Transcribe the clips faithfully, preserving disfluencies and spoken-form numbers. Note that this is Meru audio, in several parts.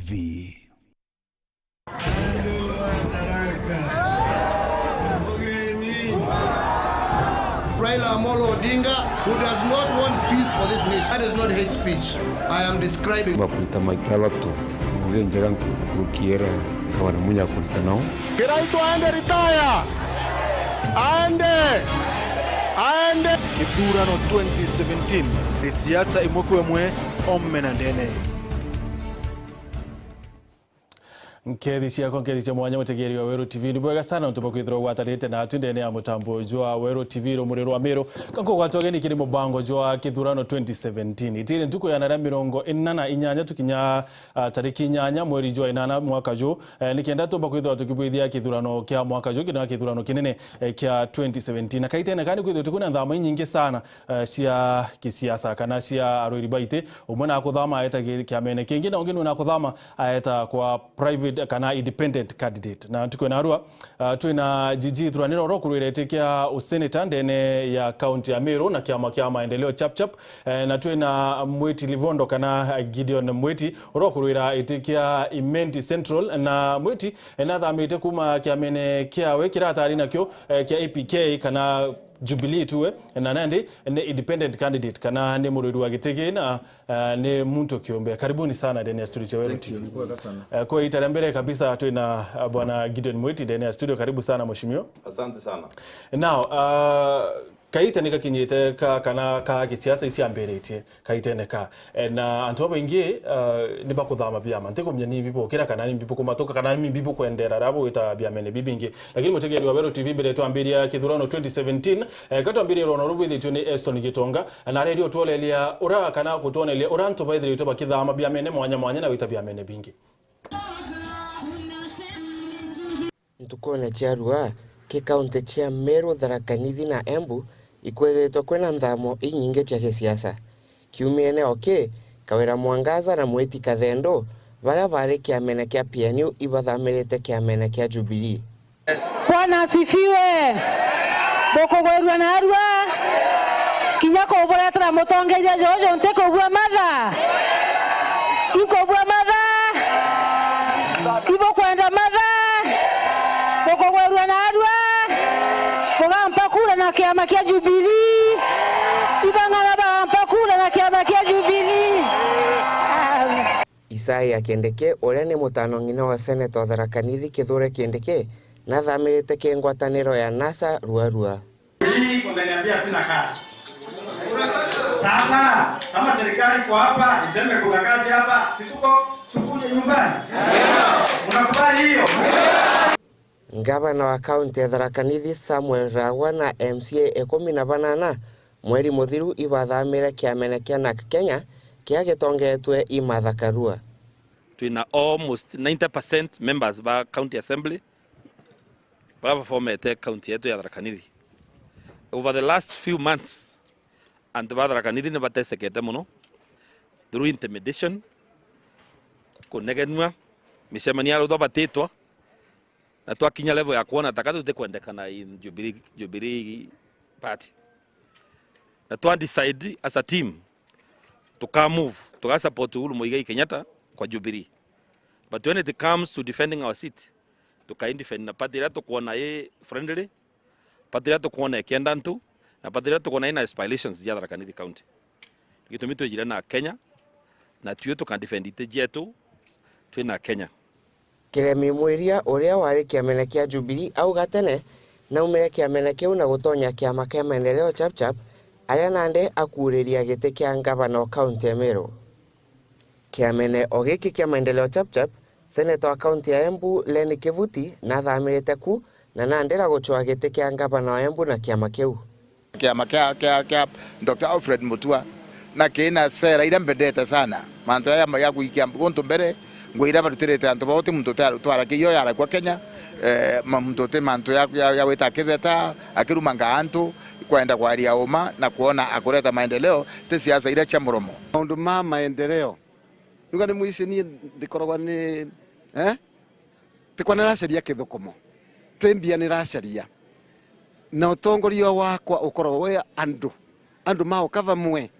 V. Raila Amolo Odinga, who does not want peace for this nation. That is not hate speech I am describing. Bakwita maita athatu, ngugi njega nkuruki iria gavana Munya akurita nao. Kiraitu aende retire! Aende! Aende! Githurano twenty seventeen ni siasa imwe kwa imwe, oome na ndene. Nkethi ciakwa, nkethi cia mwanya, mutegeeri wa Weru T V. Ni bwega sana untu bwa kwithirwa ugwatanite naatwi ndene ya mutambo jwa Weru T V, rumuri rwa Miru. Ka nkugwata ugeni kiri mubango jwa kithurano twenty seventeen. Itiri ntuku ya naria mirongo ina na inyanya tukinya, ah, tariki inyanya mweri jwa inana mwaka ju, eh, nikenda tumba kwithirwa tukibwithia kithurano kia mwaka ju, kina kithurano kinene, eh, kia twenty seventeen. Na kaitene kani kwithirwa tukwina nthama inyingi sana, eh, cia kisiasa kana cia arwiri baiti. Umwe nakuthama aeta ki-, kiamene kingi, na ungi nwenakuthama aeta kwa private kana independent candidate. Na ntuku ya narua, ah, twina Gigi Thuranira uria ukurwira iti kia useneta ndene ya kaunti ya Meru na kiama kia Maendeleo Chap Chap. Eh, na twina Mwiti Livondo kana Gideon Mwiti uria ukurwira iti kia Imenti Central, na Mwiti, eh, nathamite kuma kiamene kiawe kiria atari nakio, eh, kia A P K kana Jubilee tuwe, na nandi ni independent candidate kana ni murwiri wa giti ki na, eh, ni muntu kiumbe. Karibuni sana ndene ya studio cia Weru T V. Thank you. Ni kwega sana. Eh, kwa ita ria mbere kabisa twina, eh, bwana Gideon Mwiti ndene ya studio. Karibu sana mheshimiwa. Asante sana. Now, uh, kaita ni gakinyite ka, kana ka gisiasa iciambiritie kaitene ka. Eh, na antu babaingi, eh, ni bakuthama biama. Ntikumenya ni bibukira kana ni bibukumatuka kana ni bibukwendera aria bugwita biamene bibingi. Lakini mutegeeri wa Weru T V, mbere twambiria kithurano twenty seventeen, eh, ka twambirie rwono rubwithitue ni Eston Gitonga, na areria utwolelia ura kana gutwonelia ura antu baithiritwe bakithama biamene mwanya mwanya na gwita biamene bingi. Ntukune cia rua, ki kaunti cia Meru, Tharaka Nithi na Embu ikwithitwe kwina nthamo inyingi cia gisiasa. Kiumiene o ki, Kawira Mwangaza na Mwiti Kathendo, baria bari kiamene kia P N U, ibathamirite kiamene kia Jubilee. Bwana asifiwe. Bukugwirua narua, kinya kuburetera mutongeria juju ntikubua matha. Inkubua matha. Ibukwenda matha. Bukugwirua narua. Bugampa kura na kiama kia Jubilee. Ibang'ana bagampa kura na kiama kia Jubilee. Amen. Isaiah Kindiki, uria ni mutano ng'ina wa seneta wa Tharaka Nithi Kithure Kindiki, nathamirite ki ngwataniro ya NASA Rua Rua. Hii wameniambia sina kazi. Sasa, kama serikali iko hapa, iseme kuna kazi hapa, si tuko, tukuje nyumbani? Mnakubali hiyo? Ngavana wa kaunti ya Tharaka Nithi Samuel Ragwa na M C A ikumi na banana mweri muthiru ibathamire kiamene kia NARC Kenya kia gitongetwe i Martha Karua. Twina almost ninety percent members ba county assembly baria baformete county yetu ya Tharaka Nithi. Over the last few months, antu ba Tharaka Nithi ni batesekete mono through intimidation, kunegenua, micemanio ya ruthwa batitwa, na twakinya level ya kwona taka tutikwendekana in Jubilee, Jubilee Party. Na twa decide as a team, tuka move, tuka support Uhuru Muigai Kenyatta kwa Jubilee. But when it comes to defending our seat, tukai defend na party iria tukwona i friendly, party iria tukwona ikienda antu, na party iria tukwona ina aspirations cia Tharaka Nithi County. Gitumi twijire na Kenya, na tui tuka defend iti cietu twina Kenya. Kiremi Mwiria, uria wari kiamene kia Jubilee au gatene, naumire kiamene kiu na gutonya kiama kia Maendeleo Chap Chap, aria nandi akuuriria giti kia ngavana o kaunti ya Meru. Kiamene o giki kia Maendeleo Chap Chap, seneta wa kaunti ya Embu, Lenny Kivuti, nathamirite ku na nandi na gucwaa giti kia ngavana wa Embu na kiama kiu. Kiama kia, kia, kia Doctor Alfred Mutua, na kina sera iria mbendete sana. Mantu aya ya, ya gwikia guntu mbere, ngugi iria barutirite antu bao, ti muntu uti-, utwara kiyo yarakua Kenya, eh, ma-, muntu uti mantu ya, ya, ya gwita akitheta, akirumanga antu, kwenda kwaria uma na kwona akureta maendeleo, ti siasa iria cia muromo. Maundu ma maendeleo, nuga ni mwisi nie ndikoragwa ni, eh? Tikwa niracaria kithukumo, ti mbia niracaria. Na utongoria wakwa ukoragwo wi andu, andu mauka bamwe,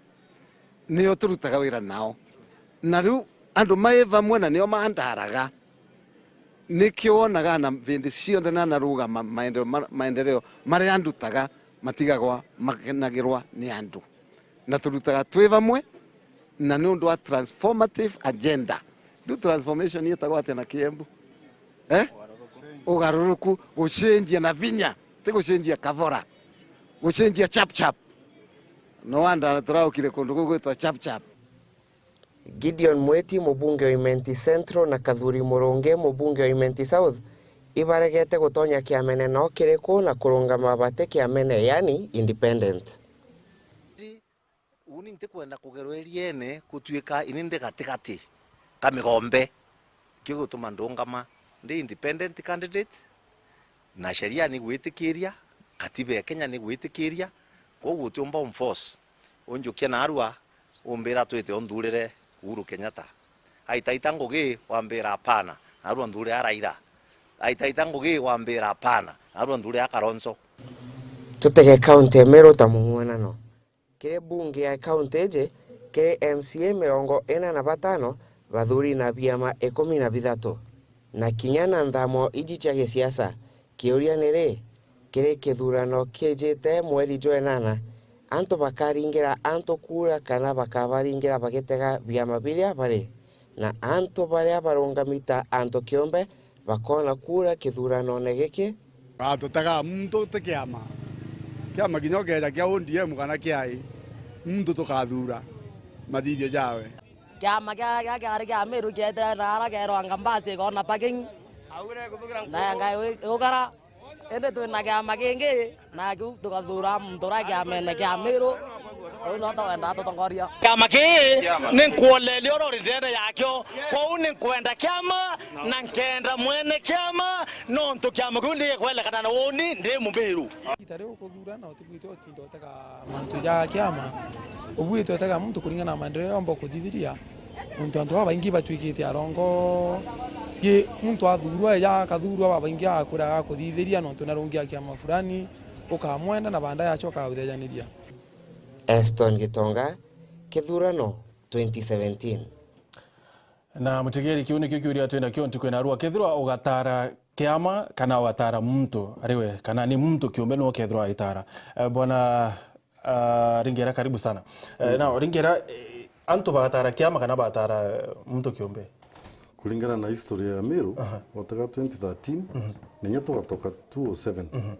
nio turutaga wira nao. Na riu Andu mai vamwe na nio mandaraga. Nikio wonaga na vindi cionthe na narugama maendeleo, ma-, maendeleo maria ndutaga matigagwa makenagirwa ni andu. Na turutaga twi vamwe na ni undu wa transformative agenda. Riu transformation yetagwa atia na Kiembu? Eh? Ugaruruku, gucenjia na vinya, ti gucenjia kavora. Gucenjia chap chap. No wonder turaukire kundu gugwitwa chap chap. Gideon Mwiti, mubunge wa Imenti Central, na Kathuri Murungi, mubunge wa Imenti South, ibaregete gutonya kiamene no kiriku na kurungama bati kiamene, yani independent. Uni ntikwenda kugerwa eriene gutuika ini ndi gatigati ka migombe, kio gituma ndungama ndi independent candidate, na sheria ni gwitikiria, katiba ya Kenya ni gwitikiria, kwoguo utiumba umforce unjukie naarua umbira twite unthurire Uhuru Kenyatta. Aitaita ngugi wambira hapana, naarua nthure a Raila. Aitaita ngugi wambira hapana, naarua nthure a Kalonzo. Tutege kaunti ya Meru ta mung'uanano. Kiri bunge ya kaunti iji, kiri M C A mirongo ina na batano, bathuri na biama ikumi na bithatu. Na kinya na nthamo iji cia gisiasa, kiuria ni ri, kiri kithurano kijite mweri jwa inana, antu bakaringira antu kura kana bakabaringira bagitega biama biria bari? Na antu baria barungami ta antu kiumbe bakoona kura kithuranone giki? Batutega muntu ti kiama. Kiama kinya ukeeja kia O D M kana kia I, muntu tukathuura mathithio jawe. Kiama kia, kia kiari kia Meru kietire na ara keerwa ngambasi ikoona parking. Na Ngai ugara. Indi twina kiama kingi, na kiu tukathuura muntu uria kiamene kia Meru. Uu no twenda tutongoria. Kiama kii ni nkuoneria uria uri ndene yakio. Kwou ni nkwenda kiama, na nkenda mwene kiama, nontu kiama kiu ni gikwendekana na uuni ndi Mumiru. Igita riu ukuthuura na utibwite utinda utega mantu ja kiama, ubwite utega muntu kuringana na maendeleo yomba ukuthithiria. Nontu antu babaingi batwikite arongo, ki muntu athuurwa, eja akathuurwa, babaingi akuraga akuthithiria nontu narungi a kiama fulani, ukamwenda na baadaye acoka agutejaniria. Eston Gitonga, Kithurano, twenty seventeen. Na mutegeri, kiu nikio kiuria twina kio ntuku ya narua. Kethirwa ugatara kiama kana ugatara muntu, ari we kana ni muntu kiumbe niwe ukethirwa agitara? Eh, bwana, ah, Ringera, karibu sana. Eh, now, Ringera, eh, antu bagatara kiama kana bagatara, eh, muntu kiumbe? Kuringana na history ya Meru, aha, gutega twenty thirteen, mhm, na inya tugatoka two oh seven. Mhm.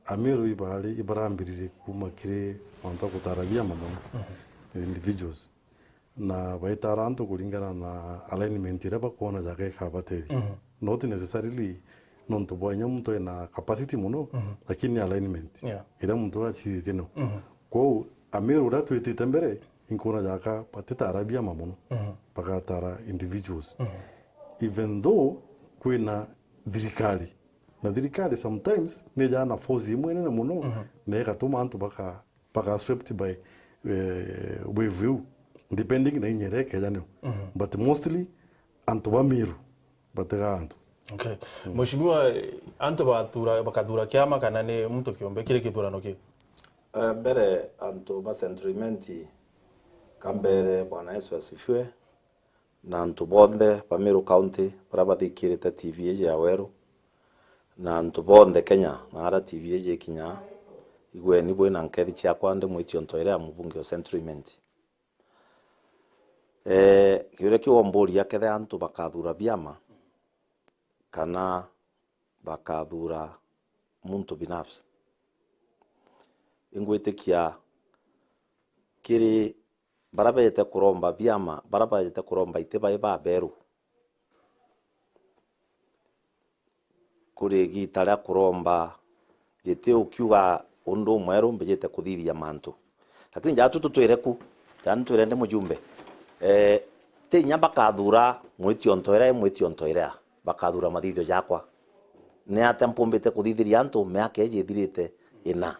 Ameru ibaari ibarambiririe kuuma kiri mantu a gutara biama mono, mhm, individuals. Na baitara antu kuringana na alignment iria bakwona jaga ikabateethia. Mhm. Not necessarily nontu bwa inya muntu ena capacity mono, mhm, lakini ni alignment, yeah, iria muntu acithitie no. Mhm. Kwou, Ameru uria twitite mbere, inkwona jaga batitara biama mono, mhm, bagatara individuals. Mhm. Even though kwina thirikari, na thirikari sometimes ni ijaa na force imwe nene mono, mhm, na igatuma antu baka, baka swept by, eh, wave iu, depending na inya iria ikeeja nio. Mhm. But mostly, antu ba Meru batigaa antu. Okay. Mm. Mheshimiwa, eh, antu bathura, bakathura kiama kana ni muntu kiumbe kiri kithurano kii? Eh, mbere antu ba Central Imenti, kambere Bwana Yesu asifiwe. Na antu bonthe ba Meru County baria bathikirite T V iji ya Weru, na antu bonthe Kenya, na aria T V iji ikinyaa, igweni bwi na nkethi ciakwa ndi mwiti o ntoerea ya mubunge o Central Imenti. Eeh, kiuria kiu wamburia kethira antu bakathura biama kana bakathura muntu binafsi. Ingwitikia kiri baria beejite kuromba biama, baria beejite kuromba iti bai baberu. Kuri igiita ria kuromba, giti ukiuga undu umweru mbijite kuthithia mantu. Lakini jaa tu tutwire ku, jaa ntwire ndi mujumbe. Eeh, ti inya bakathura mwiti o ntoerea, mwiti o ntoerea, bakathura mathithio jakwa. Ni atia mpumbite kuthithiria antu miaka iji ithirite ina?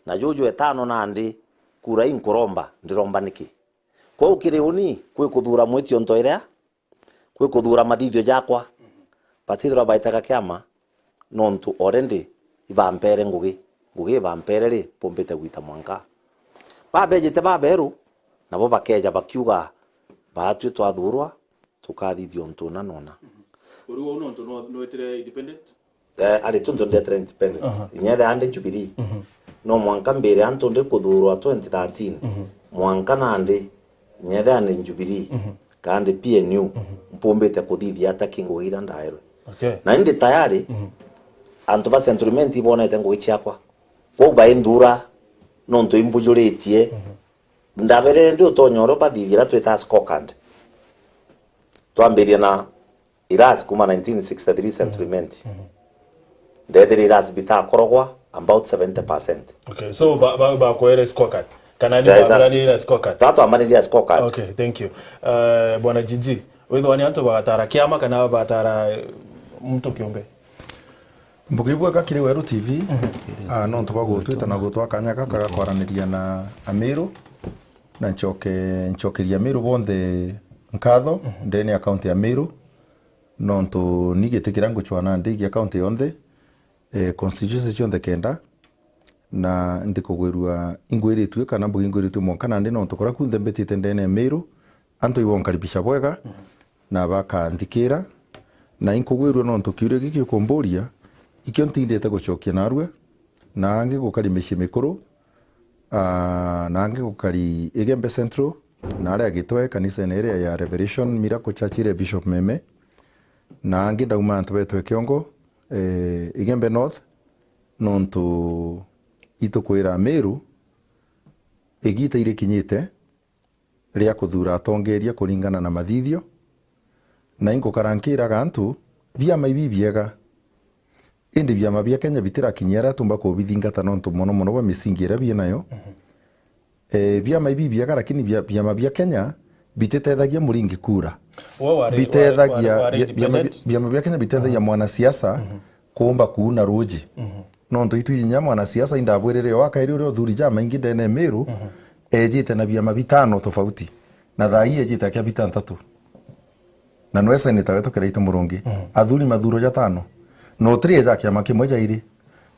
Na juju etano nandi, kura ii nkuromba, ndiromba niki? Kwou kiri uni, kwi kuthuura mwiti o ntoerea, kwi kuthuura mathithio jakwa. Batithirwa baitaga kiama, nontu already ibampere ngugi. Ngugi ibampere ri, mpumbite gwita mwanka. Babeejite baberu, nabo bakeeja bakiuga, baatwi twathuurwa, tukathithia untu una na una. Uri uu nontu no-, nwitire independent? Eh, ari tu ntu ndetire independent. Aha. Inya ethira ndi Jubilee, no mwanka mbire antu ndi kuthurwa twenty thirteen, mwanka nandi, inya ethira ndi Jubilee, kana ndi P N U, mpumbite kuthithia ata ki ngugi iria ndaerwe. Okay. Na indi tayari, antu ba Central Imenti ibonete ngugi ciakwa. Kwou bainthura nontu imbujuritie. Ndaberere ndi utonya uria bathithia iria twitaga scorecard. Twambiria na Iras kuma nineteen sixty-three Central Imenti. Ndethire Iras bitakorogwa about seventy percent. Okay, so ba, ba, bakwere scorecard? Kana ni Yes, sir. Bakwiranirie na scorecard? Tatwambaniria scorecard. Okay, thank you. Uh, Bwana Gigi, withwa ni antu bagatara kiama kana batara, eh, muntu kiumbe? Mbugi bwega kiri Weru T V. Ah, nontu bwa gutwita na gutwa kanya gaka ga kwaraniria na Amiru, na ncoke, ncokeria Amiru bonthe nkatho ndene ya kaunti ya Miru, nontu ni giti kiria ngucwana ndigia kaunti yonthe, eh, constituency cionthe kenda, na ndikugwirua ingwiritue kana mbugi ingwiritue mwanka nandi, nontu kuria kunthe mbitite ndene ya Miru, antu ibonkaribisha bwega, na bakanthikira, na inkugwirua nontu kiuria giki ukumburia, ikio ntindite gucokia narua, na angi gukari micii mikuru, ah, na angi gukari Igembe Central, na aria Gitwe, kanisene iria ya Revelation Miracle Church iria Bishop Meme, na angi ndauma antu betwe Kiongo, eh, Igembe North, nontu itukwira Miru, igiita irikinyite ria kuthura atongeria kuringana na mathithio, na inkukara nkiraga antu, biama ibi biega. Indi biama bia Kenya bitirakinyia aria tumba kubithingata nontu mono mono bwa misingi iria bienayo. Eh, biama ibi biega, lakini bia-, biama bia Kenya bititethagia muringi kura. Bitethagia, bia-, biama bi-, biama bia Kenya bitethagia mwanasiasa kuumba kuuna ruuji. Nontu itwiji nya mwanasiasa indabwirire o akairi uria uthuri jamaingi ndene Miru, ejite na biama bitano tofauti. Na thaa ii ejite akia bitantatu. Na nwe seneta wetu Kiraitu Murungi. Athuri mathuro jatano. Na utiri eja kiama kimwe jairi.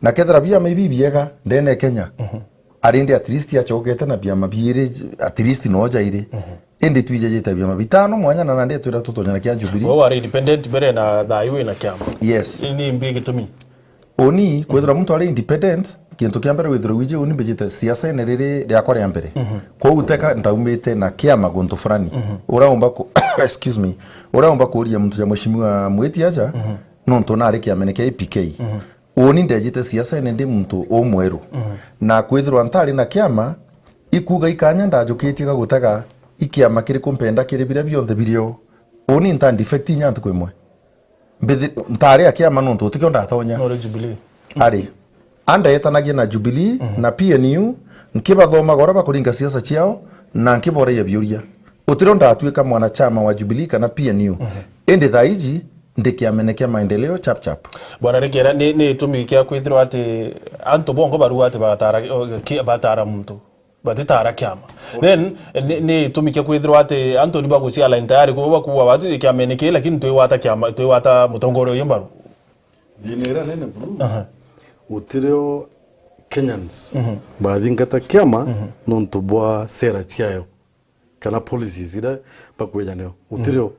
Na kethira biama ibi biega ndene Kenya, arindi at least acokete na biama biiri, at least no jairi. Indi twijejete biama bitano mwanya na nandi etwira tutonya na kia Jubilee. Wewe wari independent mbere na thaa ii wina kiama. Yes. Ni mbi gitumi? Uni, kwithirwa muntu ari independent, kintu kia mbere withirwe wiji uni mbijite siasene riri riakwa ria mbere. Kwou teka ndaumite na kiama guntu fulani. Uria umba ku-, excuse me, uria umba kuria muntu ja Mheshimiwa Mwiti aja, nontu nari kiamene kia A P K. Uni ndejite siasene ndi muntu umweru. Na kwithirwa ntari na kiama, ikuga ikanya ndajukitie ga gutega i kiama kiriku mpenda kiri biria bionthe birio. Uni nta defect inya ntuku imwe. Mbithi-, ntari a kiama nontu utikio ndatonya. Nore Jubilee. Ari. Andeetanagia na Jubilee na P N U, nkibathomaga uria bakuringa siasa ciao, na nkiboragia biuria. Utirio ndatuika mwanachama wa Jubilee kana P N U. Indi thaa iji, ndi kiamene kia maendeleo chap chap. Bwana Regera, ni, ni itumi kia kwithirwa ati antu bongo barua ati batara, ki-, batara muntu. Batitara kiama. Then, ni, ni itumi kia kwithirwa ati antu ni bagucia line tayari, kuba bakuuga bati kiamene kii, lakini twigwata kiama, twigwata mutongoria uyu mbaru. Thina iria nene buru, aha, utirio Kenyans bathingata kiama nontu bwa sera ciayo, kana policies iria bakwija nio. Utirio.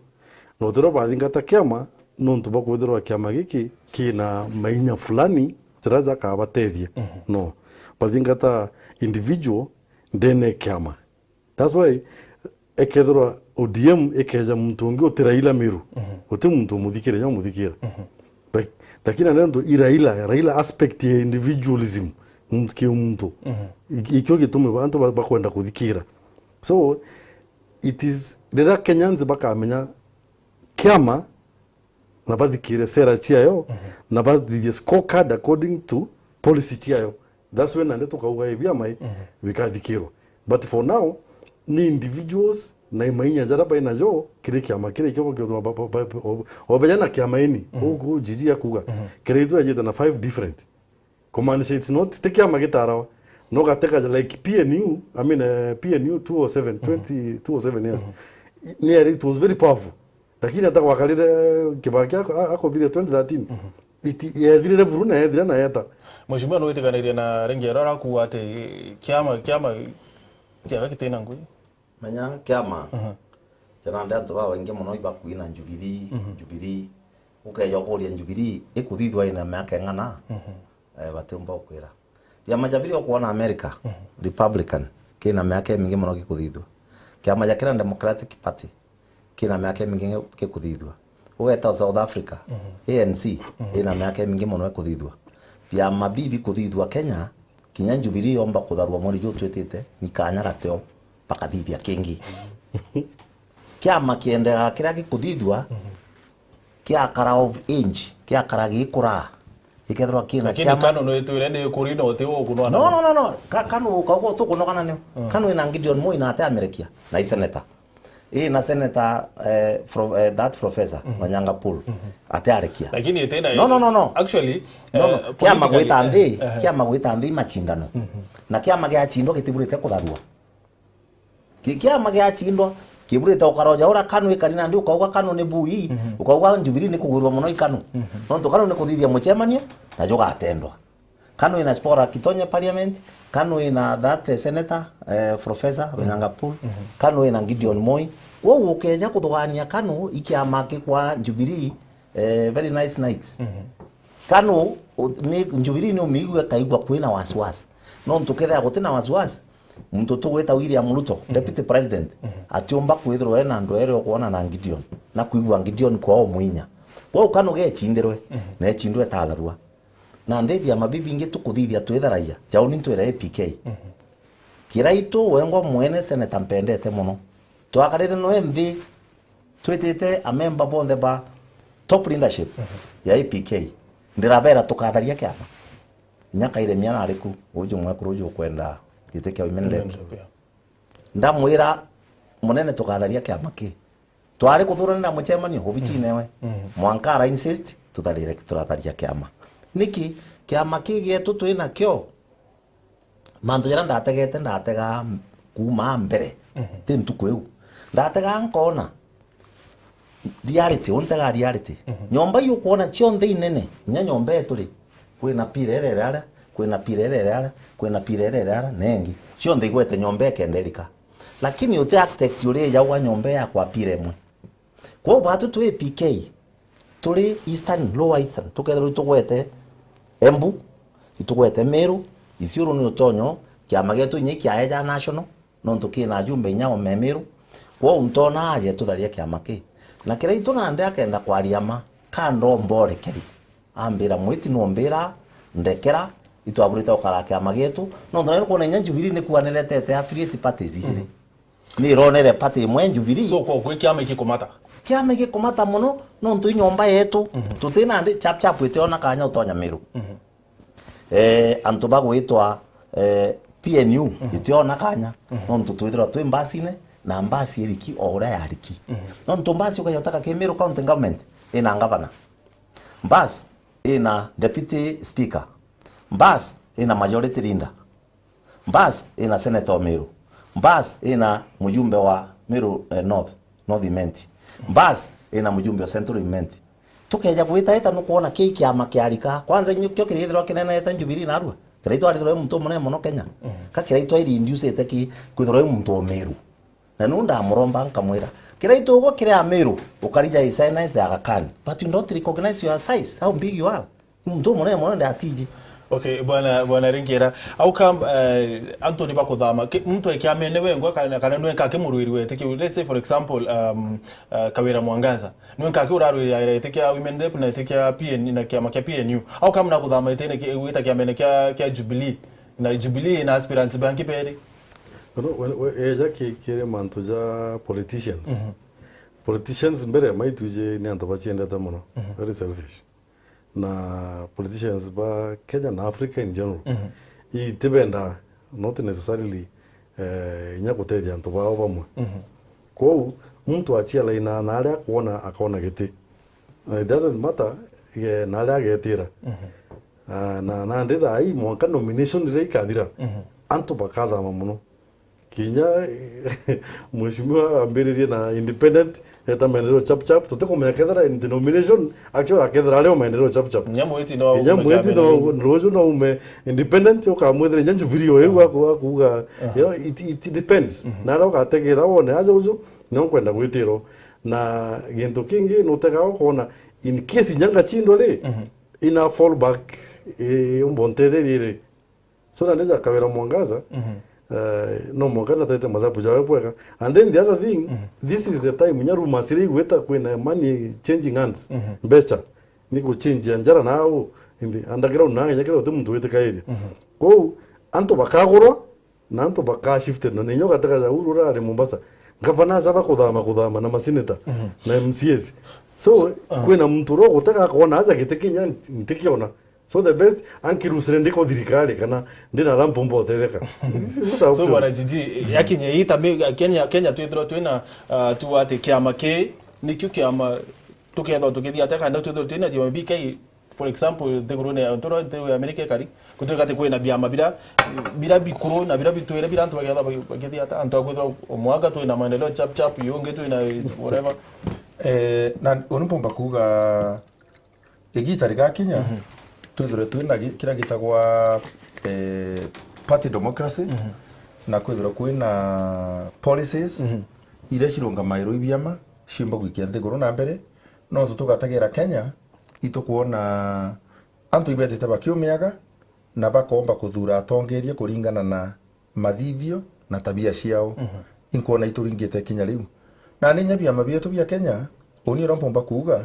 Na utirio bathingata kiama nontu bwa kwithirwa kiama giki kina mainya fulani, jira jakabatethia. No. Bathingata individual ndene kiama. That's why, ekethirwa O D M ikeja muntu ungi uti Raila Miru, uti muntu umuthikira, nya umuthikira. Lak-, lakini anento i Raila, Raila aspect ya individualism, muntu ki muntu. Iki-, ikio gitumi antu ba-, bakwenda kuthikira. So, it is, riria Kenyans bakamenya kiama, na bathikire sera ciayo, na bathithie scorecard according to policy ciayo. That's when nandi tukauga, "Ii, biama ii bikathikirwa." But for now, ni individuals na imainya jaria bai najo kiri kiama kiria ikio bakio ba-, ba-, ba-, ba-, o-, obeja na kiama ini, ugu Gigi akuga, Kiraitu ejite na five different. Kumaanisha it's not, ti kiama gitarawa. No gateka like P N U, I mean, eh, P N U two oh seven, twenty, two oh seven, yes. Ni ari, it was very powerful. Lakini hata gwakarire Kibaki ako-, a-, akothiria twenty thirteen. Iti-, yethirire buru na yethira na yeta. Mheshimiwa, nwitikanirie na Regera uria akuuga ati kiama, kiama kiega gitina ngugi? Menya kiama, Tena ndi antu babaingi mono ibakuina Jubilee, Mhm. Jubilee. Ukeja ukuria Jubilee ikuthithua ina miaka ing'ana? Mhm. Eh, batiumba ukwira. Biama ja biria ukwona America, Mhm. Republican, kina miaka imingi mono gikuthithua. Kiama ja kira Democratic Party, kina miaka imingi gikuthithua. Ugeta South Africa, Mhm. A N C, Mhm. ina miaka imingi mono ikuthithua. Biama bibi kuthithua Kenya, kinya Jubilee yomba kutharua mweri juu twitite, ni kanya gateo bakathithia kingi. Kiama kiendeaga kiria gikuthithua, Mhm. kiakara of age, kiakara gikura, gikethirwa kina Lakini kiama. KANU nwitwire ni ikuri na uti ukunwa No, no, no, no. Ka-, KANU ukauga tukunogana nio. Mm. KANU ina Gideon Moi na ate amerekia. Na i senator. Ii na senator, eh, fro-, eh, that professor, Mhm. Manyanga Paul. Mhm. Ate arekia. Lakini ite na No, no, no, no. Actually, No, no. eh, Kiama politically, gwita nthi, eh, eh. kiama gwita nthi machindano. Mhm. Na kiama giachindwa gitiburite kutharua. Ki-, kiama giachindwa, kiburite ukaroja uria KANU ikari nandi ukauga KANU ni bui, Mhm. ukauga Jubilee ni kugwirwa mono i KANU. Mhm. Nontu KANU ni kuthithia mucemanio, na jugatendwa. KANU ina spora Kitonye parliament, KANU ina that, eh, senator, eh, professor, Mhm. Runyangapull, Mhm. KANU ina Gideon Moi. Kwou ukeja kuthugania KANU i kiama kikwa Jubilee, eh, very nice nights. Mhm. KANU, u-, ni, Jubilee ni umiigua kaigua kwina wasiwasi. Nontu kethira gutina wasiwasi, muntu tugwita William Ruto, Mhm. Deputy President, Mhm. atiumba kwithirwa ena andu eri ukwona na Gideon, na kwigua Gideon kwao mwinya. Kwou KANU gechindirwe, Mhm. na echindwe itatharua. Na ndi biama bibingi tukuthithia twitharagia, jau ni ntwira A P K. Mhm. Kiraitu wengwa mwene senator mpendete mono. Twakarire noe nthi, twitite amemba bonthe ba top leadership Mhm. ya A P K. Ndirabera tukatharia kiama. Inya Kairemia nari ku, uju mwekuru uju ukwenda giti kia women rep. Women rep, yeah. Ndamwira, "Munene, tukatharia kiama ki?" Twari kuthuranira mucemanio obichine we. Mhm. Mwanka ara insist, tutharire, turatharia kiama. Niki? Kiama ki gietu twi nakio, mantu jaria ndategete, ndatega kuuma mbere. Mhm. Ti ntuku iu. Ndatega nkona reality, untega reality. Mhm. Nyomba iu ukwona cionthe inene, inya nyomba yetu ri, kwina pira iria iri aria, kwina pira iria iri aria, kwina pira iria iri aria, na ingi. Cionthe igwete nyomba ikenda irika. Lakini uti architect uri ijauga nyomba yakwa pira imwe. Kwou batu twi A P K, turi Eastern, Lower Eastern, tukethirwa itugwete Embu, itugwete Meru, Isiolo ni utonyo, kiama gietu inya ikiaeja national, nontu kina ajumbe inya o me Meru. Kwou ntona aje tutharia kiama ki. Na kiraitu nandi akenda kwaria ma, ka ndomborekeri. Ambira, "Mwiti numbira, ndekera, itwaburite gukara kiama gietu." Nontu nari kwona inya Jubilee ni kuaniretete affiliate parties ijiri. Mm. Ni ironere party imwe Jubilee. So, kwa kwi kiama igikumata? Kiama igikumata mono, nontu i nyomba yetu, Mhm. tutina ndi chap chap itiona kanya utonya Meru. Mhm. Eh, antu bagwitwa, eh, P N U, Mhm. itiona kanya, Mhm. nontu twithirwa twi mbasine, na mbasi iriki o uria yariki. Mhm. Nontu mbasi ukayotaka ki Meru County Government, ina ngavana. Mbas ina deputy speaker. Mbas ina majority leader. Mbas ina senator wa Meru. Mbas ina mujumbe wa Meru, eh, North, North Imenti. Mbas ina mujumbe wa Central Imenti. Tukeja gwitaita nukwona ki kiama kiarika. Kwanza nyo kio kirithirwa kinenete Jubilee narua. Kirithirwa arithirwa muntu munene mono Kenya. Mhm. Ka kirithirwa iri inducete ki kwithirwa muntu wa Meru. Na nu ndamuromba nkamwira, "Kiraitu ugwe kiri Amiru, ukarija i size the Aga Khan, but you don't recognize your size, how big you are." Ni muntu umunene mono ndi atiji. Okay, bwana, bwana Ringira, how come, eh, antu ni bakuthama? Ki-, muntu e kiamene wengwa kana, kana nwenka akimurwiri wete kiu? Let's say, for example, um, uh, Kawira Mwangaza. Nwenka aki urarwirira iti kia Women Rep na iti kia P N, na kiama kia P N U. How come na kuthama iti ni ki-, gwita kiamene kia, kia Jubilee? Na Jubilee na aspirants bangi beri. No, we, we, eja ki-, kiri mantu ja politicians. Mhm. Politicians mbere maitwiji ni antu baciendete mono. Mhm. Very selfish. Na politicians ba Kenya na Africa in general, Mhm. itibenda, not necessarily, eh, inya gutethia antu bao bamwe. Mhm. Kwou, muntu acialaina na aria akwona, akona giti. Na it doesn't matter, eh, na aria agetira. Mhm. Ah, na, na ndi thaa ii mwanka nomination riria ikathira, Mhm. antu bakathama mono. Kinya mheshimiwa ambiririe na independent, eta maendeleo chap chap, tutikumenya kethira in denomination, actually akethira ari o maendeleo chap chap. Kinya mwiti no Kinya aume mwiti no, ruju no ume independent, ukamwithira kinya Jubilee o iu aku-, akuuga, you know, it, it depends. Na aria ugategera wone, aja uju, no nkwenda gwitirwo. Na gintu kingi, nutega ukona, in case inya ngachindwa ri, ina fall back, eh, umbo ntetherie ri. So, na ndija Kawira Mwangaza, eh, no mwanka natete mathabu jawe bwega. And then the other thing, this is the time, nya rumors iria igwita kwina money changing hands. Mbecha, ni guchinjia njara nao, in the underground na inya kethira uti muntu witikairia. Kwou, antu bakagurwa, na antu bakashifted, na ninyo gatega ja uru urari Mombasa. Ngavana aja bakuthama, kuthama, na masineta, na M C As. So, kwina muntu ro gutega akona aja giti kinya ntikiona. So the best, ankirusire ndiko thirikari kana ndina rampo mbotetheka. So, bwana Jiji, yakinya ita mi-, Kenya, Kenya twithirwa twina, ah, tu ati kiama ki, nikio kiama tukethwa tukithia atia kanda twithirwa twina ciama bikai, for example, nthigurune ya ntura, nthiguru ya Amerika ikari, gutwika ati kwina biama bira, bira bikuru na bira bitwire bira antu bakethwa baki-, bakithia ata, antu akwithwa omwaka twina maendeleo chap chap, yungi twina whatever. Eh, na uni mpomba kuuga, igita rigakinya, twithirwe twina gi-, kiria gitagwa, eh, party democracy, na kwithirwa kwina policies iria cirungamairwe i biama ciumba gwikia nthiguru na mbere. Nontu tugategera Kenya, itukwona antu ibetite bakiumiaga na bakomba kuthura atongeria kuringana na mathithio na tabia ciao. Inkwona ituringite kinya riu. Na ni inya biama bietu bia Kenya, uni uria mpomba kuuga,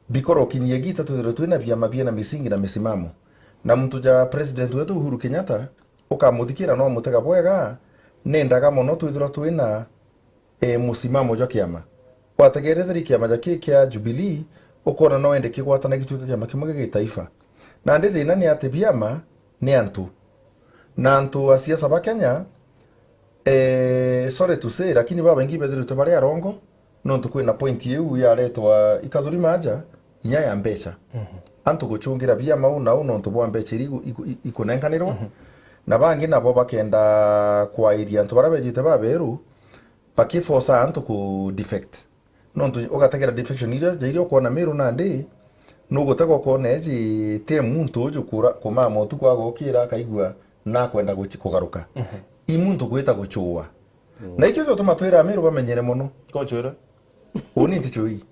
bikorwo kinyie gita twithirwe twina biama biena misingi na misimamo. Na muntu ja president wetu Uhuru Kenyatta, ukamuthikira no mutega bwega, nendaga mono twithirwa twina, e, musimamo jwa kiama. Wategeretheri kiama ja ki kia Jubilee, ukona no ende kigwatana gituika kiama kimwe gia gitaifa. Nandi thina ni ati biama ni antu. Na antu a siasa ba Kenya, eh, sorry to say, lakini babaingi bethirite bari arongo, nontu kwina point iu yaretwa ikathurima aja, inya ya mbecha. Antu guchungira biama u na u nontu bwa mbecha iria iku-, iku-, i-, ikunenkanirwa. Na bangi nabo bakenda kwairia antu baria bejite baberu, bakiforce antu ku defect. Nontu ugategera defection iria, ja iria ukwona Meru nandi, nugutega ukona eji ti muntu uju kura-, kumama utuku agokira akaigua nakwenda guchi-, kugaruka. I muntu gwita guchua. Na ikio giutuma twira Meru bamenyere mono. Kochwire? Uni ntichui.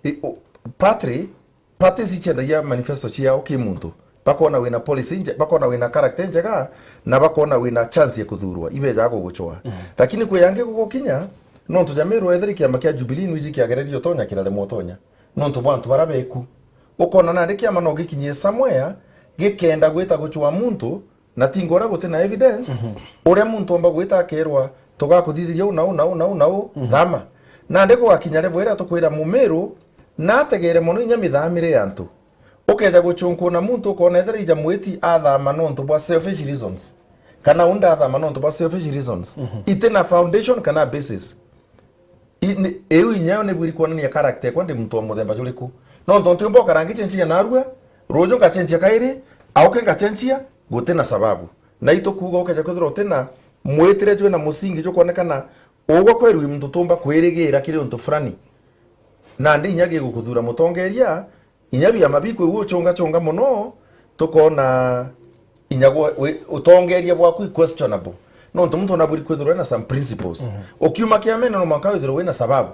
I, u, party, parties iciendagia manifesto ciao ki muntu. Bakona wina policy nje-, bakona wina character njega, na bakona wina chance ya kuthurwa. Ibejaga guguchwa. Lakini kwi yangi gugukinya, nontu ja Meru ethiri kiama kia Jubilee nwiji kiagereria utonya kiraremwa utonya. Nontu bwa antu bara beku. Ukona nandi kiama no gikinyie somewhere, gikenda gwita guchwa muntu, na tinga uria guti na evidence, uria muntu omba gwita akerwa, "Tugakuthithiria u na u na u na u na u, thama." Nandi gugakinya level iria tukwira Mumiru, nategere mono inya mithamire ya antu. Ukeja guchunkuna muntu ukona ethira ija mwiti athama nontu bwa selfish reasons. Kana undi athama nontu bwa selfish reasons. Iti na foundation kana basis. I-, ni-, iu inyayo nibwiri kwonania character ekwa ndi muntu wa muthemba juriku. Nontu ntiumba ukara ngichenchia narua, ruju ngachenchia kairi, auke ngachenchia, guti na sababu. Na itukuuga ukeja kwithirwa uti na mwitire jwi na musingi jukwonekana ugwe kweri wi muntu tumba kwirigira kiri untu fulani. Nandi inya gigukuthura mutongeria, inya biama bikwigua uchunga chunga mono, tukona inya gwa-, wi-, utongeria bwaku i questionable. Nontu muntu nabwiri kwithirwa ena some principles. Ukiuma kiamene no mwanka withirwe wina sababu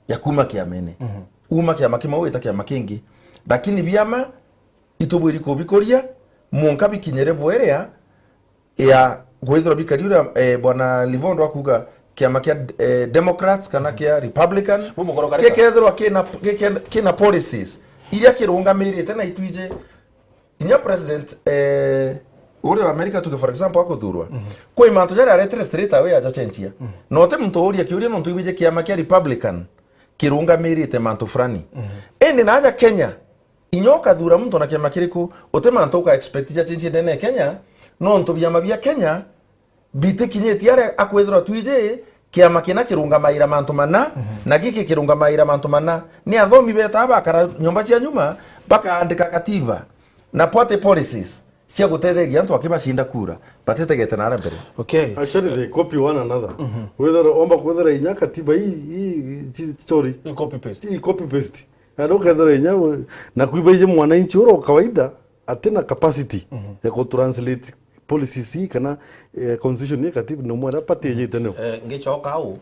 ya kuma kiamene. Uma kiama kimwe wita kiama kingi. Lakini biama itubwiri kubikuria, mwanka bikinyire bweria, ya gwithirwa bikari uria, eh, Bwana Livondo akuga kiama kia, eh, Democrats kana kia Republican, gikethirwa kina, kina, kina policies iria kirungamirite na itwiji inya president, eh, uria wa America tuge for example akuthurwa. Kwi mantu jaria aretire straight away aja chenchia. Na uti muntu uria kiuria nontu ibwiji kiama kia Republican kirungamirite mantu fulani. Indi na aja Kenya, inya ukathura muntu na kiama kiriku, uti mantu uka expect ja chenchie ndene ya Kenya, nontu biama bia Kenya bitikinyitie aria akwithirwa twiji kiama kina kirungamaira mantu mana, na giki kirungamaira mantu mana. Ni athomi betaa bakara nyomba cia nyuma, bakaandika katiba na party policies. cia gutetheria antu akibacinda kura, batitegete naria mbere. Okay. Actually, they copy one another. Wethera, omba kwethera inya katiba ii, ii, chi-, sorry. Ni copy paste. Ii copy paste. Na ukethera inya we-, na kwiba ije mwananchi ura wa kawaida, atina capacity ya ku translate policies ii kana, eh, constitution ii katiba, no mwana party ejite nio. Eh, ngicoka au,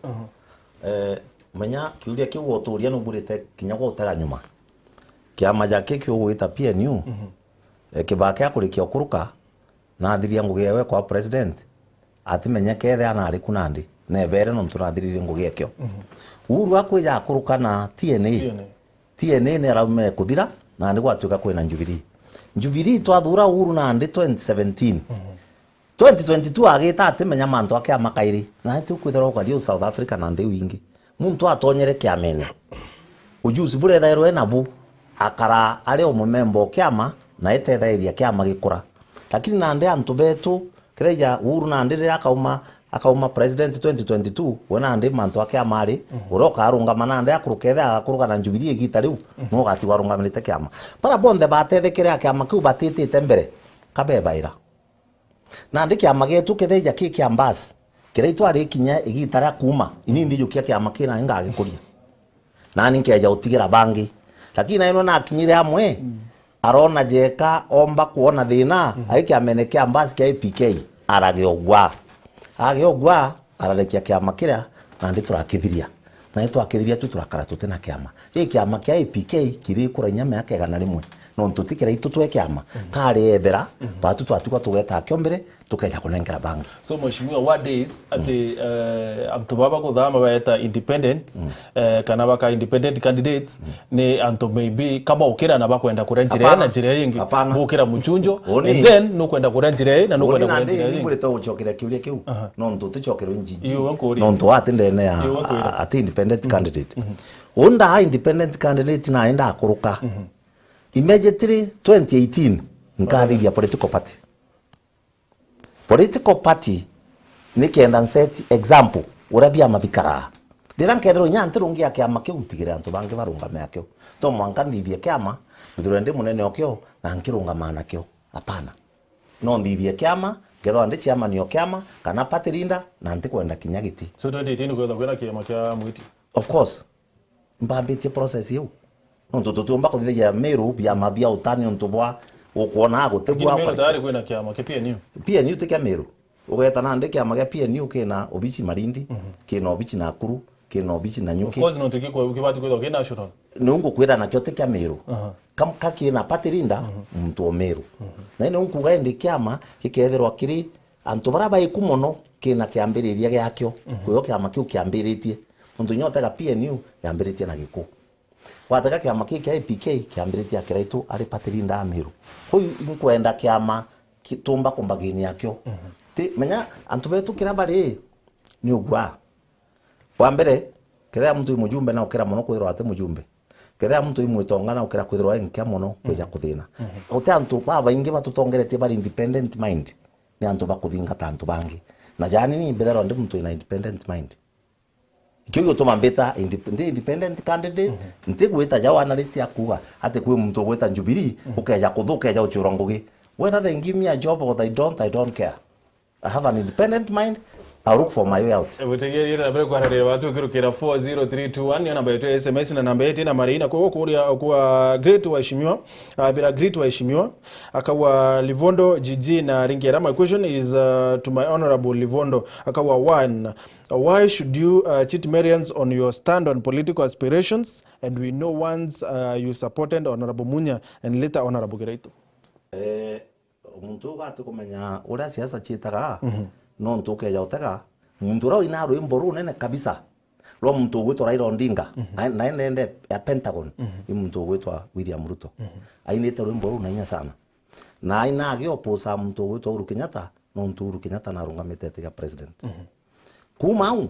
eh, menya kiuria kiu uturia nuburite kinya gutega nyuma. Kiama ja ki kiugwita P N U, eh, Kibaki akurikia ukuruka, nathiria ngugi ewe kwa president, atimenye kethe anari ku nandi, nebere nontu nathiririe ngugi ekio. Uhuru akwija akuruka na T N A. T N A. T N A ni araumire kuthira, nandi gwatuika kwina Jubilee. Jubilee twathura Uhuru nandi twenty seventeen. Twenty twenty-two agita atimenya mantu a kiama kairi, na ati ukwithirwa ukari u South Africa na nthi iu ingi. Muntu atonyere kiamene, ujuzi buria ethairwe nabu, akara ari o mumemba o kiama na etethairia kiama gikura. Lakini nandi antu betu, kethija Uhuru nandi riria akauma, akauma president twenty twenty-two, we nandi mantu a kiama ari, uria ukarungama nandi akuruka ethe agakuruka na Jubilee igita riu, no ugatigwa arungamirite kiama. Bara bonthe batethekere a kiama kiu batitite mbere, kabebaira. Nandi kiama gietu kethija ki kia mbasi, kiria itwari kinya igita ria kuuma, ini ndijukia kiama kina ingagikuria. Nani nkeja utigira bangi. Lakini naino nakinyire amwe, arona jeka omba kwona thina, ai kiamene kia mbasi kia A P K, arage ugwa. Age ugwa, ararekia kiama kiria, nandi turakithiria. Na itwakithiria tu turakara tutina kiama. Gi kiama kia A P K kiri kura inya miaka igana rimwe. Nontu ti kiria itu twe kiama, kari ebera, batu twatigwa tugeta kio mbere, tukeja kunenkera bangi. So, Mheshimiwa, what days ati, eh, antu baba kuthama baeta independent, eh, kana baka independent candidates, ni antu maybe kaba ukira na bakwenda kuria njira ii na njira ii ingi, bukira muchunjo, and then nukwenda kuria njira ii na nukwenda kuria njira ii ingi. Ngwirite gucokeria kiuria kiu, nontu uticokerwe njiji, nontu ati ndene ya, ati independent candidate. Unda independent candidate na enda akuruka. Immediately twenty eighteen, nkathiria political party. Political party ni kenda nset example uria biama bikaraa. Riria nkethirwa inya ntirungia kiama kiu, ntigire antu bangi barungame akio. To mwanka nthithie kiama, nthirwe ndi munene okio na nkirungama nakio. Hapana. No nthithie kiama, nkethirwa ndi chairman o kiama, kana party leader, na ntikwenda kinya giti. So twenty eighteen kwethirwa kwina kiama kia Mwiti? Of course. Mbambitie process iu. Nontu tutiumba kuthithagia Meru biama bia utani untu bwa ukwona guti bwa. Lakini Meru tayari kwina kiama kia P N U. P N U ti kia Meru. Ugeta nandi kiama gia P N U kina obici Malindi, kina obici Nakuru, kina obici Nanyuki. Of course, nontu gikwa-, gibati kwithwa ki national. Niu ngukwira nakio ti kia Meru. Aha. Kam-, ka kina party leader, muntu o Meru. Na niu nkuga indi kiama gikethirwa kiri antu baria baiku mono kina kiambiriria giakio, kwio kiama kiu kiambiritie. Nontu inya utega P N U yambiritie na Giku. Watega kiama kii kia A P K kiambiritie akira itu ari party leader a Meru. Kwou inkwenda kiama ki-, tumba kumbaginia akio. Ti, menya antu betu kiria bari ni ugwa. Wa mbere, kethira muntu i mujumbe na ukira mono kwithirwa ati mujumbe. Kethira muntu i mwitonga na ukira kwithirwa e nkia mono kwija kuthina. Guti antu babaingi batutongeretie bari independent mind. Ni antu bakuthingata antu bangi. Na jani ni mbithirwa ndi muntu ina independent mind. Ikio gigutuma mbita indep-, ndi independent candidate, ntigwita ja analyst akuga ati kwi muntu ugwita Jubilee, ukeja kuthu, ukeja uciurwa ngugi. Whether they give me a job or they don't, I don't care. I have an independent mind, I look for my way out. Butegerie na mbere kwararira watu ukirukira four zero three two one, niyo namba yetu ya S M S na namba yetu na marina. Kwa kuria kwa great waheshimiwa, ah, bila great waheshimiwa, akawa Livondo G G na Ringera. My question is, uh, to my honorable Livondo, akawa one. Why should you, uh, cheat Merians on your stand on political aspirations? And we know once, uh, you supported Honorable Munya and later Honorable Kiraitu. Eh, muntu uyu atikumenya uria siasa ciitaga, nontu ukeja utega, muntu uria uina rwimbo runene kabisa rwa muntu ugwitwa Raila Odinga, na, na ende ya Pentagon, ni muntu ugwitwa William Ruto. Ainite rwimbo runene sana. Na aina agioposa muntu ugwitwa Uhuru Kenyatta, nontu Uhuru Kenyatta narungamite atiga president. Kuma au,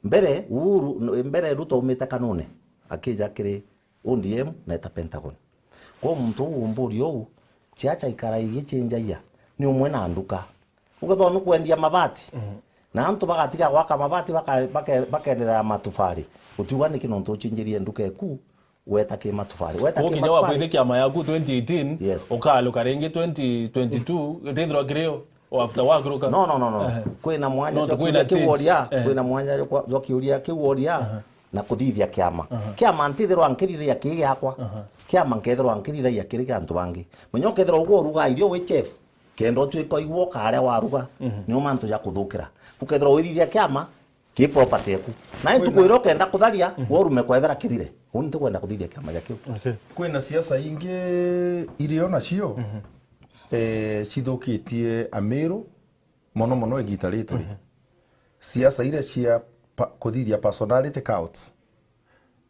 mbere Uhuru, mbere Ruto aumite kanune, akija kiri O D M na eta Pentagon. Kwa muntu uu umburia uu, ciaca ikara igicinjagia, ni umwe na nduka. Ukethwa nukwendia mabati, na antu bagatiga gwaka mabati, baka-, bake-, bakenderera matufari. Utiuga niki nontu ucinjirie nduka eku, Weta ki matubari. Weta ki matubari. Ukinya wakwithia kiama yaku twenty eighteen, yes, ukaluka ringi twenty twenty-two, itithirwa kirio, o after wakuruka. No, no, no, no. Ehe. Kwina mwanya jwa kiuria kiu woria, kwina mwanya jwa kwa-, jwa kiuria kiu woria, na kuthithia kiama. Kiama ntithirwa nkithithagia ki giakwa. Kiama nkethirwa nkithithagia kiri kia antu bangi. Munya ukethirwa ugwe uruga irio wi chef, kenda utuika igwe ukaria waruga, nio mantu ja kuthukira. Ukethirwa withithia kiama, ki property eku. Na ntuku iria ukenda kutharia, worume kwebera kithire. Uu ntikwenda kuthithia kiama ja kiu. Okay. Kwina siasa ingi irio nacio, eh, cithukitie Amiru, mono mono igita ri turi. Siasa iria cia pa-, kuthithia personality cults,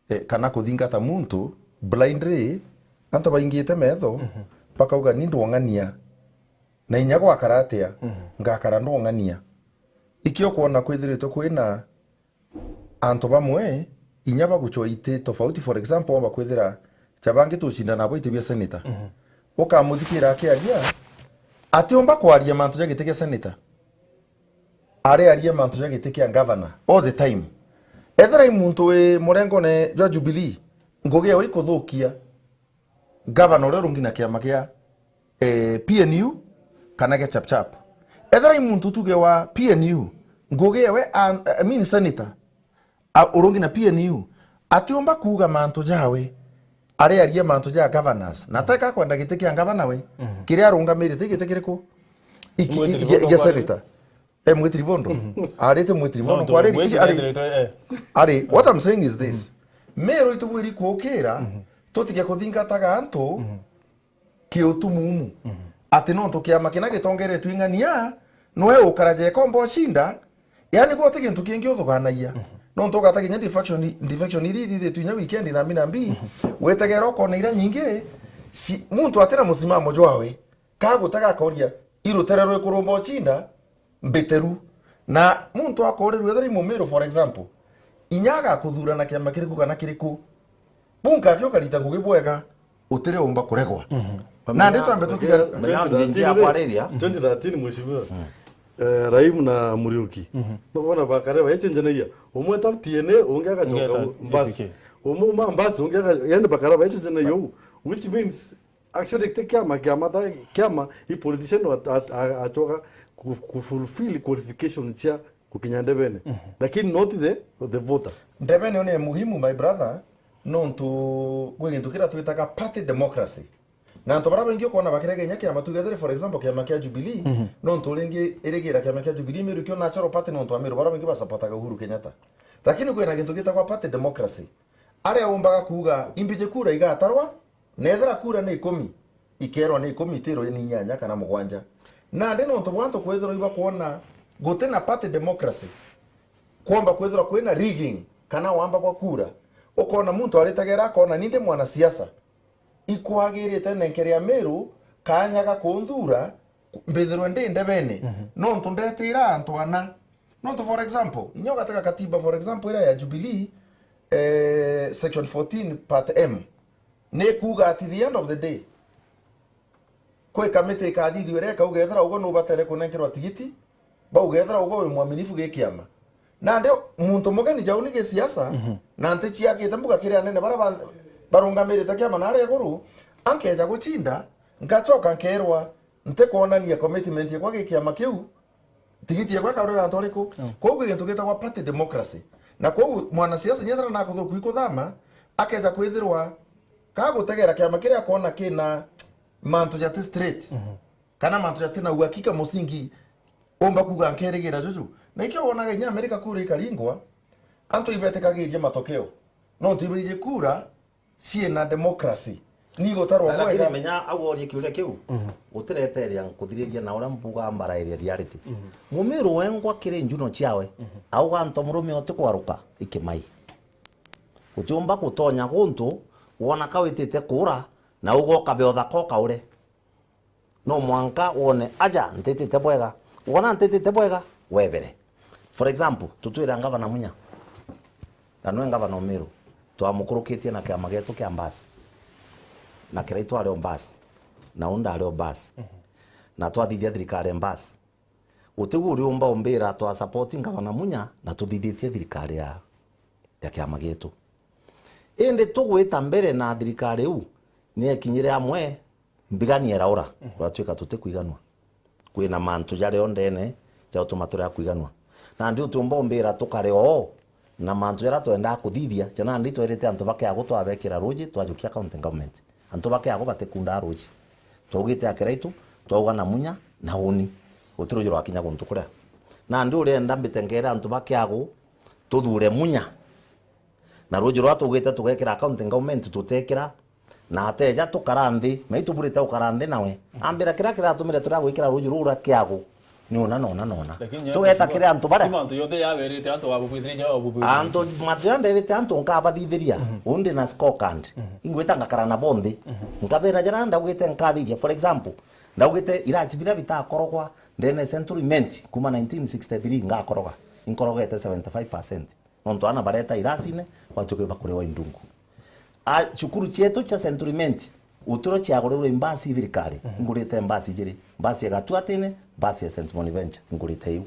eh, kana kuthingata muntu blindly, antu baingite metho, bakauga, "Ni ndwong'ania." Na inya gwakara atia, ngakara ndong'ania. Ikio kwona kwithiritwe kwina antu bamwe, inya bagucwa iti tofauti. For example, wamba kwithira cha bangi tucinda nabo iti bia senator. Ukamuthikira akiaria, atiumba kwaria mantu ja giti kia senator. Ariaria mantu ja giti kia governor all the time. Ethira i muntu wi murengone jwa Jubilee, ngugi ewe ikuthukia gavana uria urungi na kiama kia, eh, P N U kana gia Chapchap. Ethira i muntu tuge wa P N U, ngugi ewe, an-, I mean senator, a, urungi na P N U, atiumba kuuga mantu jawe, ariaria mantu ja governors. Na teka kwenda giti kia gavana we, kiria arungamirite giti kiriku? Iki-, Mwitiri gia, Bondo gia kwari? Senator. E, mwitiri bondo. Arite mwitiri bondo. Bondo, kwariri, mwitiri ari, ethirite, eh. Ari, what I'm saying is this. Mero itubwiri kuukira, tutige kuthingataga antu kiutumumu. Ati nontu kiama kina gitongeretwe ing'ania, noe ukara jeka umba ucinda, yani gwe uti gintu kingi uthuganagia. Nontu ugata kinya defection, defection iria ithithitwe inya weekend na mina mbi, wetegera ukona iria nyingi, si, muntu atina musimamo jwawe. Kagutega akoria, "I rutere rwiku rumba ucinda mbiteru?" Na muntu akorirua ethira i Mumiru, for example, inya agakuthura na kiama kiriku kana kiriku, bunka aki ukarita ngugi bwega, utiri umba kuregwa. Na ndi twambe tutiga- Menya twenty thirteen njinji ya ri, kwariria. Twenty thirteen, mheshimiwa, eh, Raimu na Muriuki. No bona bakare baichenjanagia. Umwe ta T N A, ungi agacoka Ungi ta mbasi. A P K. Umwe uma mbasi, ungi aga-, yani bakare baichenjanagia uu. Which means, actually, ti kiama, kiama ta kiama, i politician at-, at-, a-, acoka ku-, ku fulfill qualification cia gukinya ndebene. Lakini not the, the voter. Ndebene ni muhimu, my brother, nontu gwi gintu kiria twitaga party democracy. Na antu baria baingi ukona bakirega inya kiama, tuge thiri, for example, kiama kia Jubilee, nontu ringi irigira kiama kia Jubilee, Meru kio natural party, nontu Ameru baria baingi basapotaga Uhuru Kenyatta. Lakini kwina gintu gitagwa party democracy. Aria umbaga kuuga, imbiji kura igatarwa, na ethira kura ni ikumi, ikerwa ni ikumi, itirwe ni inyanya kana mugwanja. Nandi nontu bwa antu kwithirwa ibakwona gutina party democracy, kwomba kwithirwa kwina rigging kana wamba bwa kura, ukona muntu aritegera akona, "Ni ndi mwanasiasa, ikwagirite nenkere Ameru kanya ga kunthura, mbithirwe ndi ndebene, nontu ndetira antu ana." Nontu, for example, inya ugatega katiba, for example, iria ya Jubilee, eh, section fourteen part M, ni kuuga ati the end of the day, kwi kamiti ikathithua iria ikauga ethira ugwe nubatere kunenkerwa tigiti, bauga ethira ugwe wi mwaminifu gi kiama. Nandi muntu mugeni jau ni gisiasa, na nti ciakite mbuga kiri anene baria ba-, barungamirite kiama na aria iguru, ankeja gucinda, ngacoka nkerwa ntikwonania commitment yakwa gi kiama kiu, tigiti yakwa ikaurira antu ariku? Kwou kwi gintu gitagwa party democracy. Na kwou mwanasiasa nyethira nakuthuku ikuthama, akeja kwithirwa kagutegera kiama kiria akwona kina mantu jati straight, kana mantu jati na uhakika musingi, umba kuuga nkerigira juju. Na ikio wonaga inya Amerika kura ikaringwa, antu ibetikagiria matokeo. Nontu ibaiji kura ciina democracy. Ni gutarwa bwega. Lakini menya, au orie kiuria kiu, utireteria nkuthiriria na uria mbuga mbarairia reality. Mumiru wengwa kiri njuno ciawe, auga antu murume uti kwaruka ikimai. Utiumba gutonya guntu wona kawitite kura, na ugoka beotha koka ure. No mwanka wone, aja, ntitite bwega. Wona ntitite bwega, webere. For example, tutwira ngavana Munya, na nwe ngavana Umiru, twamukurukitie na kiama gietu kia mbasi, na Kiraitu ari o mbasi, na u ndari o mbasi, na twathithia thirikari ya mbasi. Utigu uriumba umbira twa support ngavana Munya na tuthithitie thirikari ya, ya kiama gietu. Indi tugwita mbere na thirikari iu, niekinyire amwe, mbigania iraura, mhm, kuratuika tutikwiganwa. Kwina mantu jario ndene ja gutuma turia kwiganwa. Nandi utiumba umbira tukare oo na mantu jaria twendaa kuthithia, ja nandi twerite antu ba Kiagu twabekira ruuji, twajukia county government. Antu ba Kiagu batikundaa ruuji. Twaugite a Kiraitu, twauga na Munya na uni. Guti ruuji rwakinya guntu kuria. Nandi urienda mbite nkeera antu ba Kiagu tuthure Munya. Na ruuji ruria tugite tugekira county government tutekira, na ateja tukara nthi, na ituburite gukara nthi nawe. Mhm. Ambira kiria kiratumire turia gwikira ruuji ruu rwa Kiagu, ni una na una na una. Lakini tugeta kiri antu baria. Ti mantu jonthe yawerite antu babukwithiria, ja babukwithiria. Antu, mantu jaria nderite antu nkabathithiria, mhm, undi na scorecard. Mhm. Ingwita ngakara nabo nthi. Mhm. Nkabera jaria ndaugite nkathithia. For example, ndaugite irasi biria bitakorogwa ndene Century Mint kuma nineteen sixty-three ngakoroga. Inkorogete seventy-five percent. Nontu ana bareta irasine, gwatuika bakuriwa indungu. A, cukuru cietu cia Century Mint, uturo ciagurirwe mbasi thirikari, mhm, ingurite mbasi ijiri, mbasi ya Gatuatine, mbasi ya Saint Bonaventure, ingurite iu.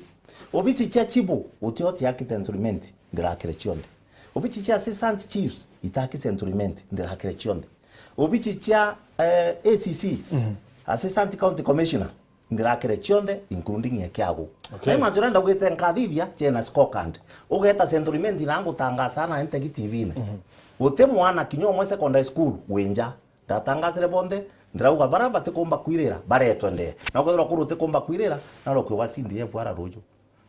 Obici cia chibu, utio ciaki Century Mint, ndirakire cionthe. Obici cia assistant chiefs, itaki Century Mint, ndirakire cionthe. Obici cia, eh, A C C, mhm, assistant county commissioner, ndirakire cionthe, including ya Kiagu. Okay. Na mantu jaria ndaugite nkathithia, ciena scorecard. Ugeta Century Mint na ngutangasa na Entegi T V-ine. Mhm. Guti mwana kinya umwe secondary school wi nja. Ndatangasire bonthe, ndirauga baria batikumba kwirira, baretwe ndee. Na kwethirwa kuru utikumba kwirira, na rukio gwa C D F ara ruju.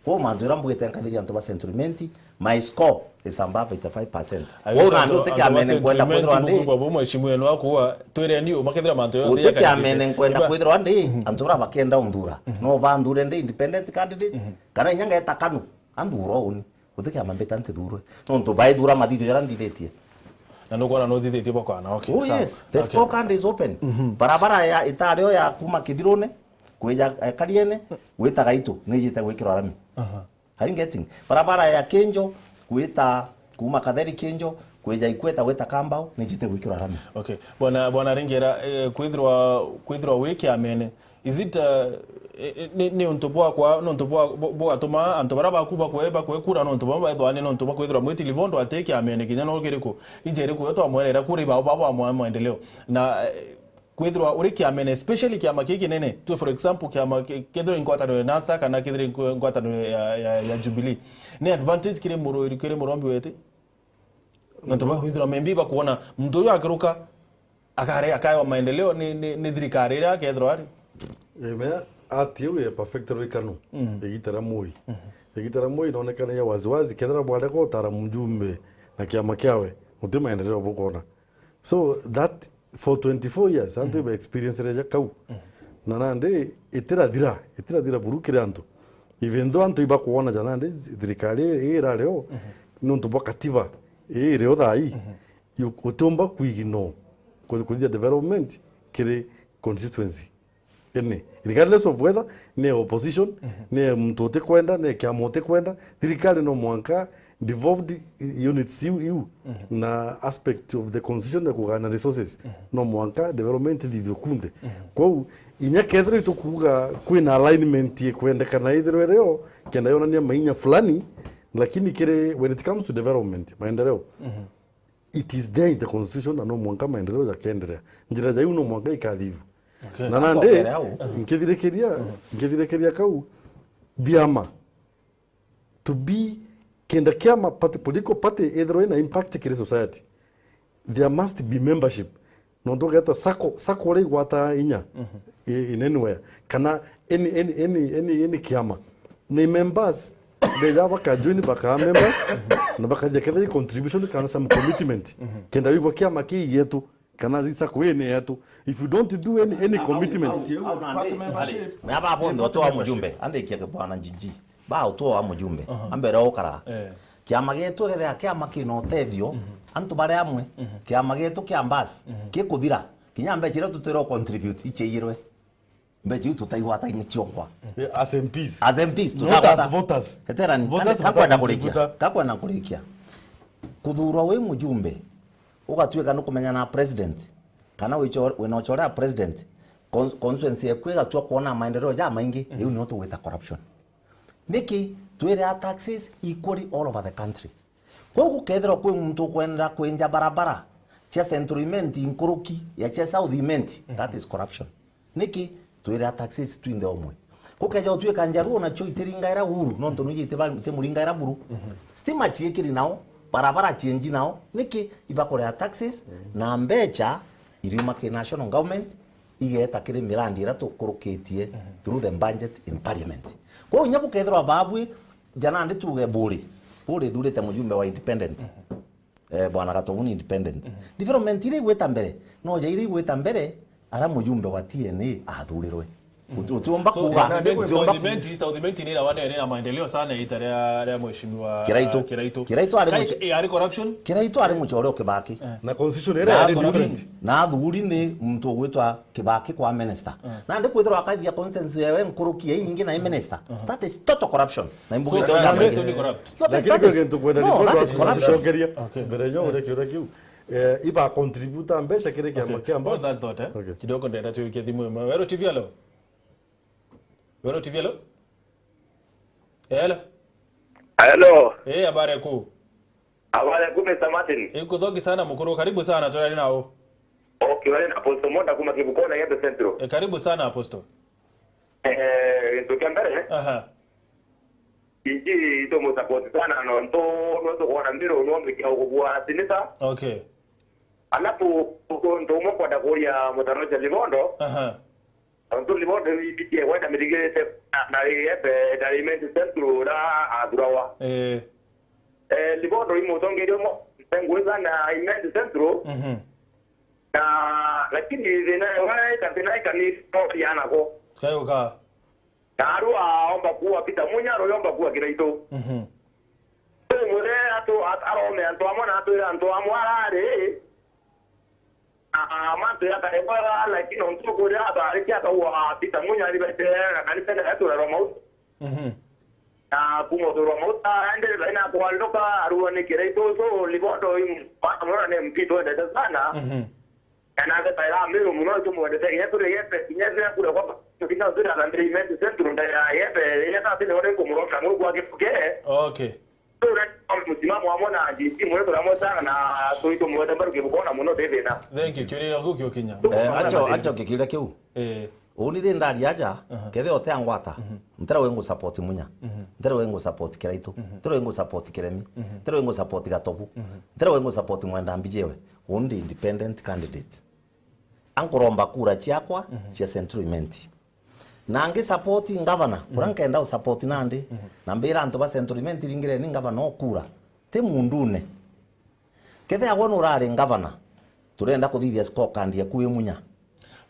Kwou mantu jaria mbugite nkathiria antu ba Century Mint, my score is above eighty-five percent. Kwou nandi uti kiamene nkwenda kwithirwa ndi. Kwa bo mheshimiwa no akuwa, twireni uma kethira mantu yonthe. Uti kiamene nkwenda kwithirwa ndi, mhm, antu baria bakienda unthura. Mhm. No banthure ndi independent candidate, mhm, kana inya ngeta KANU, anthura uni. Uti kiama mbita ntithurwe. Nontu baithura mathithio jaria nthithitie. Na nukwona no uthithitie bwa kwana, okay, oh, sawa. Yes, the, okay, scorecard is open. Mhm. Barabara ya itari yo ya kuma Kithirune, kwija, eh, Kariene, gwita Gaitu, nijite gwikirwa rami. Aha. Are you getting? Barabara ya Kinjo, gwita kuma Katheri Kinjo, kwija Ikweta gwita Kambau, nijite gwikirwa rami. Okay. Bwana, Bwana Ringera, eh, kwithirwa, kwithirwa wi kiamene, is it, uh, eh, eh, ni, ni untu bwakwa, ni untu bwa, bwa, bwatuma antu baria baku bakwe, bakwe kura, ni untu bwa baethwa ni, ni untu bwa kwithirwa Mwitili Vondo ati kiamene kinya no kiriku, injeri kuyo twamwerera kuri bao babo bamwa maendeleo. Na, eh, kwithirwa uri kiamene, especially kiama kii kinene, tu for example, kiama ki-, kethirwa i ngwataniro ya NASA kana kethirwa i ngwa-, ngwataniro ya, ya, ya Jubilee, ni advantage kiri muru-, kiri murombi wetu? Nontu bakwithirwa maybe bakwona muntu uyu akiruka, akare-, akaewa maendeleo ni, ni, ni thirikari iria akethirwa ari. Ime ati iu ya perfect rwikano, mm, igita ria Moi. Mhm. Igita ria Moi inonekanagia waziwazi, kethira bwarega utara mjumbe na kiama kiawe, guti maendeleo bukona. So that for twenty-four years, antu, mhm, iba experience reja kau. Mhm. Na nandi itirathira, itirathira buru kiri antu. Even though antu ibakwona ja nandi thirikari ii irari o, mhm, nontu bwa katiba ii iri o thaa ii, mhm, yu-, utiumba kwignore ku-, kuthithia development kiri constituency. Any, regardless of whether ni opposition, mhm, ni muntu utikwenda, ni kiama utikwenda, thirikari no mwanka devolved units iu, iu, mhm, na aspect of the constitution ya kugana resources, mhm, no mwanka development ithithio kunthe. Mhm. Kwou, inya kethira itukuuga kwina alignment ikwendekana ithirwe rio, kenda yonania mainya fulani, lakini kiri, when it comes to development, maendeleo, mhm, it is there in the constitution, na no mwanka maendeleo jakenderea. Njira ja iu no mwanka ikathithua. Okay. Na nandi, nkongere au, nkithirikiria, mhm, nkithirikiria kau, biama, to be, kenda kiama, party, political party ithirwe ina impact kiri society, there must be membership. Nontu ugeta sacco, sacco uria igwata inya, mhm, i-, in anywhere, kana any, any, any, any, any kiama, ni members beja baka join, baka members, na bakathia kethira i contribution kana some commitment, mhm, kenda wigwa kiama kii yetu, kana i sacco ii ni yetu. If you don't do any, any commitment, na aba bonthe utoa mujumbe, andikia bwana Njiji. Ba utua wa mujumbe, aha, ambere ukara. Eh. Kiama gietu gethia kiama kina utethio, mhm, antu bari amwe, mhm, kiama gietu kia mbasi, mhm, gikuthira, kinya mbeca iria tutwirwo contribute ichiiyirwe. Mbeca iu tutaigwata ini ciongwa. Eh, as M Ps. As M Ps, not as voters. Eterani, voters kakwenda kurikia, kakwenda kurikia. Kuthurwa wi mujumbe, ugatuika nukumenya na president, kana wicho-, wina uchorea president, con-, constituency yaku igatua kuona maendeleo ja maingi, mhm, iu nio tugwita corruption. Niki twire taxes equally all over the country? Kwou gukethirwa kwi muntu ukwenda kwinja barabara cia Central Imenti nkuruki ya cia South Imenti, that is corruption. Niki? Twira taxes twinthe umwe. Gukeja utwika njaruo nacio itiringaira uru, nontu nuji itiba-, itimuringaira buru. Stima ciikiri nao, barabara cienji nao, niki? Ibakurea taxes, na mbecha iriuma ki national government, igeeta kiri mirandi iria tukurukitie through the budget in parliament. Kwou inya bukethirwa babwi, ja nandi tuge buri, buri thurite mujumbe wa independent. Eh, Bwana Gatobu ni independent. Development iria igwita mbere, no ja iria igwita mbere, ara mujumbe wa T N A athurirwe. Uti-, utiumba So, kuuga, South Imenti, utiumba South Imenti, South Imenti ni irawa nene na maendeleo sana ita ria, ria mheshimiwa Kiraitu. Kiraitu. Kiraitu ari Kai-, mucho- eh, ari corruption? Kiraitu ari muchore o Kibaki. Na constitution Na iria yari athuri, different. Na athuri ni muntu ugwitwa Kibaki kwa minister. Nandi kwithirwa akaithia constituency yawe nkuruki ya ingi na i minister. That is total corruption. Na So, imbuge na tonya Kiraitu maingi. Ni corrupt. So that, Lakini that kio is, gintu kwenda no, ni that is corruption. Gucokeria. Okay. Mbere yo uria kiuria kiu. Eh, iba contribute mbeca kiri kiama kia Ambassador. Okay. Kidogo ndenda tuikie thimu imwe. Weru T V, hello. Weru T V, hello. Hello. Hello. Eh, habari yaku? Habari yaku, Mister Martin? Iko thogi sana mukuru, karibu sana, turari nao. Okay, wale na Apostle Monda kuma Kibukona, Yembe Central. Eh, karibu sana, Apostle. Eh, gintu kia mbere, Aha. Inji itumusupport sana nontu nontu kwona Mbiru no mbikia ukubua sinita. Okay. Alafu, untu umwe kwenda kuria Mutaroja Libondo. Aha. Nontu Libondo ibitie kwenda mirigirite na, na Yembe, na Imenti Central ra athurawa. Eh. Eh, Libondo i mutongeria umwe ngui sana Imenti Central. Mhm. Na, lakini thina ewe, ka thina ikanithoria nako. Kayuka. Na aru aomba kuua Peter Munya, aru yomba kuua Kiraitu. Mhm. Tumuthe atu-, at-, arome antu amwe na atwire antu amwe arari. Na mantu yakare bwega, lakini ontu kuria athariki akaua Peter Munya, ari bete na kanisa na atura Roma. Mhm. Na kuma utura Roma, aendelee na kwaluka, arua ni Kiraitu, so Libondo, i-, mwana mwana ni M P twendete sana. Mhm. Na nake taira Mbiru muno, tumwendete kinya turi Yembe, kinya turi kura kwa, kinya turi na mbere Imenti Central, nda ya Yembe, ina tati ni ore kumuromba Mungu akifuke. Okay. Turi msimamo amwe na D C mwe turamwetana na turi tumwete mbaru Kibukona muno, ti thina. Thank you. Kiuria giaku giukinya. Eh, acho, acho kikiuria kiu. Eh. Uni ri ndari aja, Aha. Kethira uteangwata, Mhm. Ntira wengu support Munya. Mhm. Ntira wengu support Kiraitu. Mhm. Ntira wengu support Kiremi. Mhm. Ntira wengu support Gatobu. Mhm. Ntira wengu support Mwenda Mbijiwe. Uni ndi independent candidate. Ankuromba kura ciakwa Mhm. cia Central Imenti. Na ngi support ngavana, kuria Mhm. nkenda u support nandi. Mhm. Na mbira antu ba Central Imenti, ringireni ngavana o kura. Ti mundune. Kethira gwe nurari ngavana, turenda kuthithia scorecard yaku wi Munya.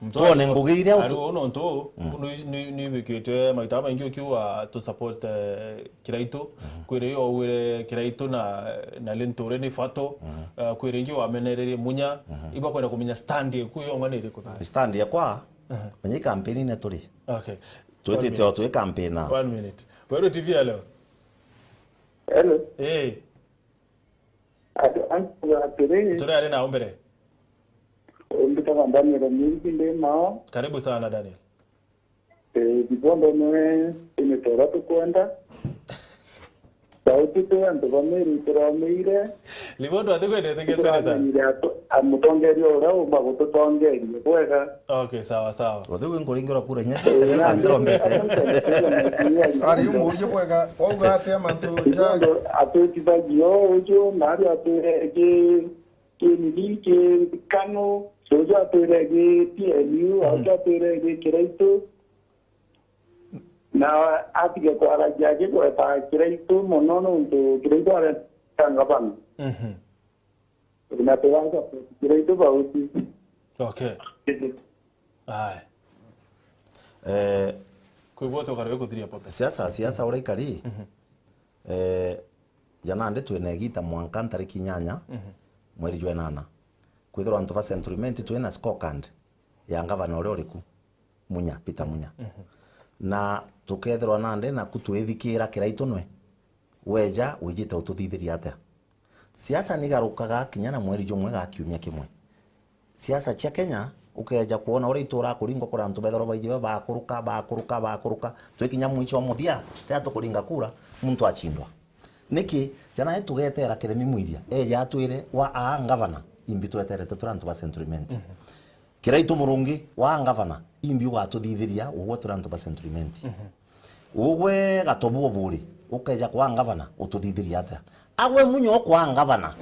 Mtwari, Twone ngugi iria ari utu- uu nontu Mm. ni, ni, ni wikite maita maingi ukiuga tu support, eh, Kiraitu. Mhm. Kwiri yo wire Kiraitu na, na Linturi ni Fato. Mhm. Eh, kwiri ingi wamenererie Munya. Mhm. Ibakwenda kumenya stand yaku yongwa ni iriku thani? Stand yakwa, Mhm. menya i campaign-ini turi. Okay. Twitite One o twi campaign na. One minute. Weru T V, hello. Hello. Eh. Ati, ankuga atiri, Turi ari nao mbere. Mbitaga Daniel Omingi ndi nao. Karibu sana, Daniel. Eh, Libondo niwe senator uria tukwenda. Sauti tu antu ba Meru turomeire. Libondo atikwendete ke senator? Turamanyire atu-, a, mutongeria uria umba gututongeria bwega. Okay, sawa, sawa. Uthiu nkuringirwa kura inya cia Senate ntirombete. Ari umurie bwega, wauga atia mantu ja- Atwitithagia uju, na ari atwire gi kinini ki Kanu, uju atwire gi T N U, Mhm. uju atwire gi Kiraitu. Na atige kwaragia agigweta Kiraitu mono nontu Kiraitu areta ngavana. Mhm. Na turaja Kiraitu bauti. Okay. Aya. Eh, Kwigua tukari guthiria pope. Siasa, siasa uria ikari, Mhm. eh, ja nandi twina igita mwanka ntariki inyanya, Mhm. mweri jwa inana. Kwithirwa antu ba Central Imenti twina scorecard ya ngavana uria uriku, Munya, Peter Munya. Mhm. Na tukethirwa nandi naku twithikira Kiraitu nwe, weja wijite ututhithiria atia? Siasa nigarukaga kinya na mweri jumwe ga kiumia kimwe. Siasa cia Kenya, ukeja kwona uria itura kuringwa kuri antu bethirwa baiji bakuruka, bakuruka, bakuruka. Twikinya mwicho wa muthia, riria tukuringa kura, muntu achindwa. Niki jana tugetera Kiremi Mwiria eja atwire wa aa ngavana imbi tweterete turi antu ba Central Imenti. Kiraitu Murungi wa ngavana imbi ugatuthithiria ugwe turi antu ba Central Imenti. Ugwe Gatobu Oburi ukeja kwa ngavana ututhithiria atia? Agwe Munya ukwa ngavana,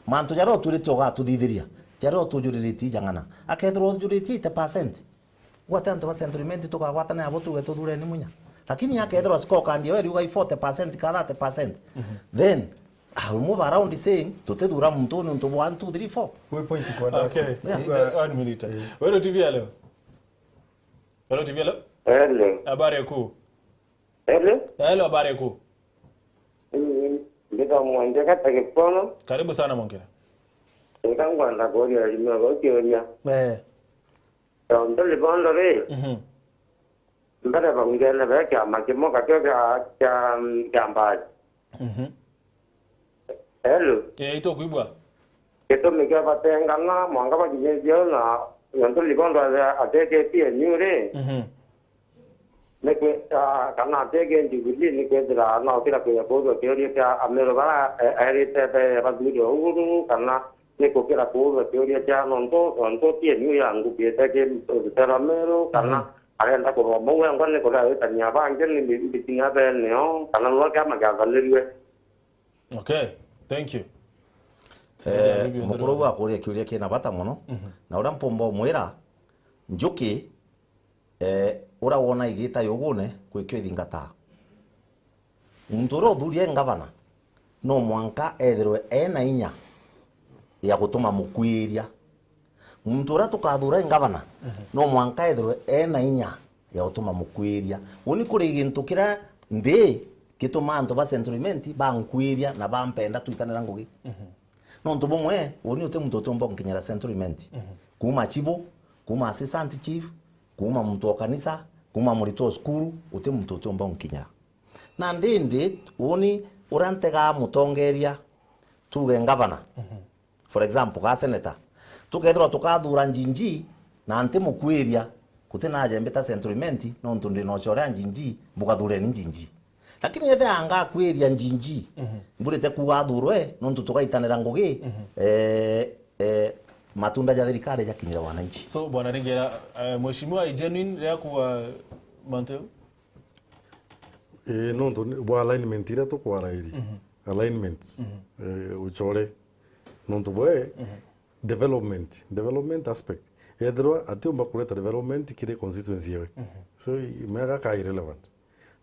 mantu jaria utwirite ugatuthithiria jaria utujuriritie ijang'ana, akethirwa ujuritie eighty percent. Gwate antu ba Central Imenti tukagwatana abo tuge tuthureni Munya. Lakini akethirwa scorecard yao iriuga i forty percent ka thirty percent, then I'll move around saying tutithura muntu ni untu bwa one, two, three, four. Wi point kwenda. Okay. Yeah. One minute. Wero T V hello. Wero T V hello. Hello. Habari yaku? Hello. Hello, habari yaku? Mm, ndika mwanje kata gikono. Karibu sana Mongera. Nika ngwenda kuria rimwe gokiuria. Eh. Tontu libondo ri, Mhm. mbere baungene be kiama kimwe, gakio kia, kia, kia Mbari. Mhm. Hello? Eh, itukwigua. Gitumi kia batengana, mwanka bakinyithia u na, nontu libondo ateketie T N U ri, Mhm. ni kwi-, ah, kana ateke Jubilee, ni kwithira no kira kuya kuurua kiuria kia Amiru bara, eh, erite be bathuri o uru, kana ni kukira kuurua kiuria kia nontu, nontu T N U ya ngugi ite ki rutero Amiru, kana Mhm. arenda kurwa mau wengwa ni kuria witania bangi ni mbi-, mbikinya beneo, kana nwa kiama kiathanirue. Okay, thank you. Eh, Ndio, ndio, mukuru ndio. Bwa kuria kiuria kina bata mono, Mhm. na uria mpumba umwira, Njuki, eh, uria wona igita yugune, gwikio ithingataa. Muntu uria uthurie ngavana, no mwanka ethirwe ena inya ya gutuma mukwiria. Muntu uria tukathura i ngavana, Mhm. no mwanka ethirwe ena inya ya gutuma mukwiria. Uni kuri gintu kiria ndi gituma antu ba Central Imenti bankwiria na bampenda twitanira ngugi. Mhm. Nontu bumwe, uni uti muntu utiumba unkinyira Central Imenti. Mhm. Kuuma chibu, kuuma assistant chief, kuuma muntu wa kanisa, kuuma muritu wa cukuru, uti muntu utiumba unkinyira. Na ndindi, uni uria ntegaa mutongeria, tuge ngavana, Mhm. for example, ga senator, tukethirwa tukathura Njinji, na ntimukwiria, guti naja mbita Central Imenti, nontu ndi na ucorea Njinji, mbugathureni Njinji. Lakini ethia ngakwiria Njinji, Mhm. mburite kuuga athurwe, nontu tugaitanira ngugi, Mhm. eh, eh, matunda ja thirikari jakinyire wananchi. So, Bwana Ringera, eh, mheshimiwa i genuine ria kuuga mantu jau? Ii, nontu ni, bwa alignment iria tukwarairie. Mhm. Alignment. Mhm. Eh, ucore. Nontu bwe, Mhm. development, development aspect. Ethirwa atiumba kureta development kiri constituency yewe. Mhm. So, i-, mega ka irrelevant.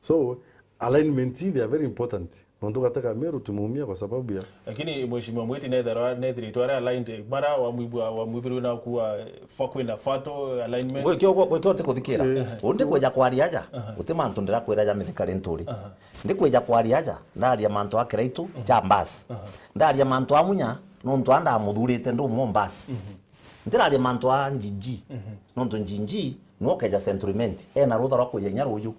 So, alignment, they are very important. Nontu gateka Meru tumumia kwa sababu ya Lakini mheshimiwa Mwiti netherwa, nethiritwe ari aligned, bara wamwibua, wamwibirwe na kuwa, eh, fa-, kwina fatal alignment. Gwikio, gwikio ti kuthikira. Eh. Undi kwija kwaria aja, Aha. uti mantu ndirakwira ja mithikari nturi. Aha. Ndi kwija kwaria aja, ndaria mantu a Kiraitu, Mhm. ja mbasi. Aha. Ndaria mantu a Munya, nontu a ndamuthurite ndumwe mbasi. Mhm. Ndiraria mantu a Njinji, Mhm. nontu Njinji, nwe ukeja Central Imenti, ena rutha rwa kwija inya ruju.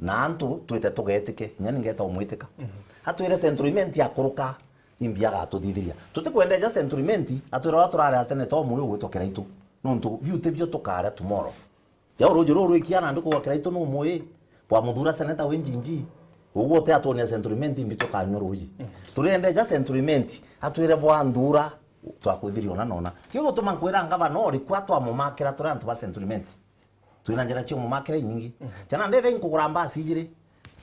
Na antu twite tugetike, inya ningeta umwitika. Mhm. Atwire Central Imenti akuruka, imbi agatuthithiria. Tutikwenda eja Central Imenti, atwire uria turari a seneta umwe ugwitwa Kiraitu. Nontu biu tibio tukaria tomorrow. Ja ruju ruru rwikia nandi kuga Kiraitu numui, bwamuthura seneta wi Njinji, uguo uti atwonia Central Imenti imbi tukanyua ruji. Mhm. Turienda eja Central Imenti, atwire bwanthura, twakwithiria ona nona. Kiu gutuma nkwira ngavana uriku atwamumakira turi antu ba Central Imenti. Twina njira cia umumakira inyingi. Mhm. Jana ndethe nkugura mbasi ijiri.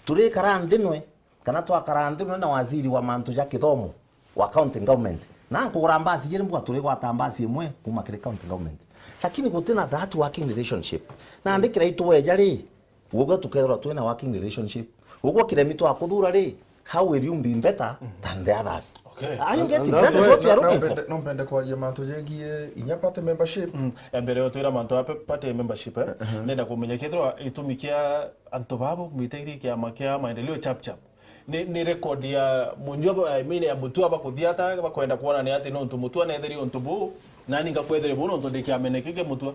Turikara nthi nwe, kana twakara nthi nwe na waziri wa mantu ja kithomo wa county government. Na nkugura mbasi ijiri, mbuga turigwata mbasi imwe kuma kiri county government. Lakini gutina that working relationship. Na ndikira itweja ri, uguo tukethirwa twina working relationship. Uguo Kiremi twakuthura ri, how will you be better than the others? Okay. Are you And, getting? and That that's is why what we are no, no looking for. Mpende, no mpende kwaria mantu jegie inya party membership. Mm. Ya mbere, utwira mantu a pe-, party membership, eh? Uh-huh. Nenda kumenya kethirwa itumi kia antu babo mwiteithia kiama kia maendeleo chap chap. Ni, ni record ya munjua bo, I mean, ya mutua bakuthia ata, bakwenda kuona ni ati nontu mutua netherie untu bu, nani ngakwethire bu nontu ndi kiamene kiki mutua.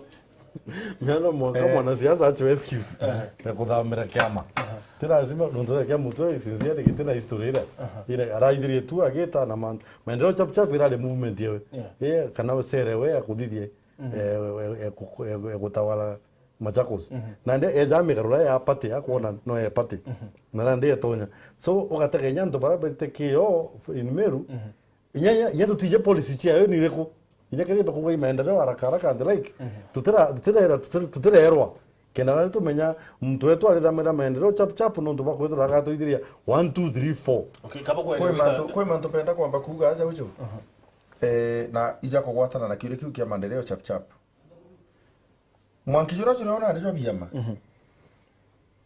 Miano mwanka Eh. mwanasiasa achwe excuse Eh. ya kuthamira kiama. Aha. Ti lazima, nontu ya kiama tu, sincerely, giti na history ira. Aha. Ira araithirie tu agita na man-, maendeleo chap chap irari movement yewe. Yeah. Yeah, kana ucere we akuthithie, Mhm. eh, we, we, eh, ku-, eh, eh, gutawala Machakos. Mhm. Nandi eja migarura ya party, akwona no ya party. Mhm. Na nandi etonya. So, ugatega inya antu bara bete kio in Meru, mhm, inya, inya, inya tutije policy ciayo ni iriku. Inya kethira bakuga i maendeleo haraka haraka and the like. Mhm. Tutira, tutirera, tutira, tutirerwa. Kenda nari tumenya muntu wetu arithamira maendeleo chap chap nontu bwa kwithirwa agatuithiria one, two, three, four. Okay, kaba kweri Kwi gwita- mantu, kwi mantu mpenda kwamba kuuga aja uju. Mhm. Eh, na ija kugwatana na kiuria kiu kia maendeleo chap chap. Mwanki jura juri o nandi jwa biama. Mhm.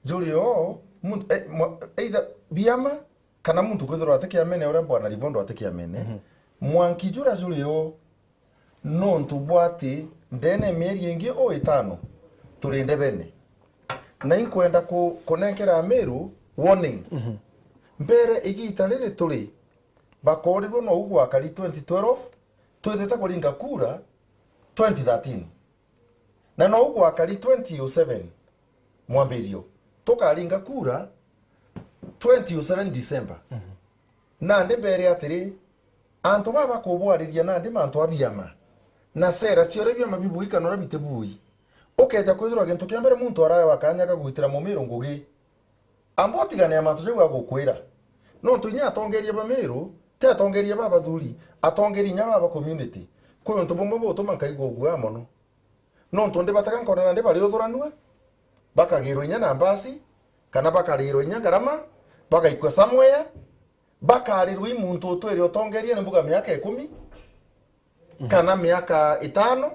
Juri o, muntu, eh, mwa-, either biama, kana muntu kwithirwa ati kiamene uria Bwana Livondo ati kiamene. Mhm. Mwanki jura juri o, nontu bwa ati ndene mieri ingi o itano, turi ndebene. Na inkwenda ku-, kunenkera Amiru warning. Mhm. Mbere igita riri turi, bakorirwe nou gwakari twenty twelve, twithite kuringa kura twenty thirteen. Na nou gwakari twenty oh seven mwambirio, tukaringa kura twenty oh seven December. Mhm. Nandi mbere atiri, antu baba bakubwariria nandi mantu a biama, na sera cia uria biama bibui kana uria bitibui. Ukeja kwithirwa gintu kia mbere muntu araewa kanya ga gwitira Mumiru ngugi. Amba utigane na mantu jau agukwira. Nontu inya atongeria ba Miru, ti atongeria ba bathuri, atongeria inya ba ba community. Kwi untu bumwe bugutuma nkaigua guoya mono. Nontu ndibatega nkona nandi bariuthuranua, bakagirwa inya na mbasi, kana bakarirwa inya ngarama, bagaikua somewhere, bakarirwa i muntu utwire utongeria ni mbuga miaka ikumi, kana miaka itano,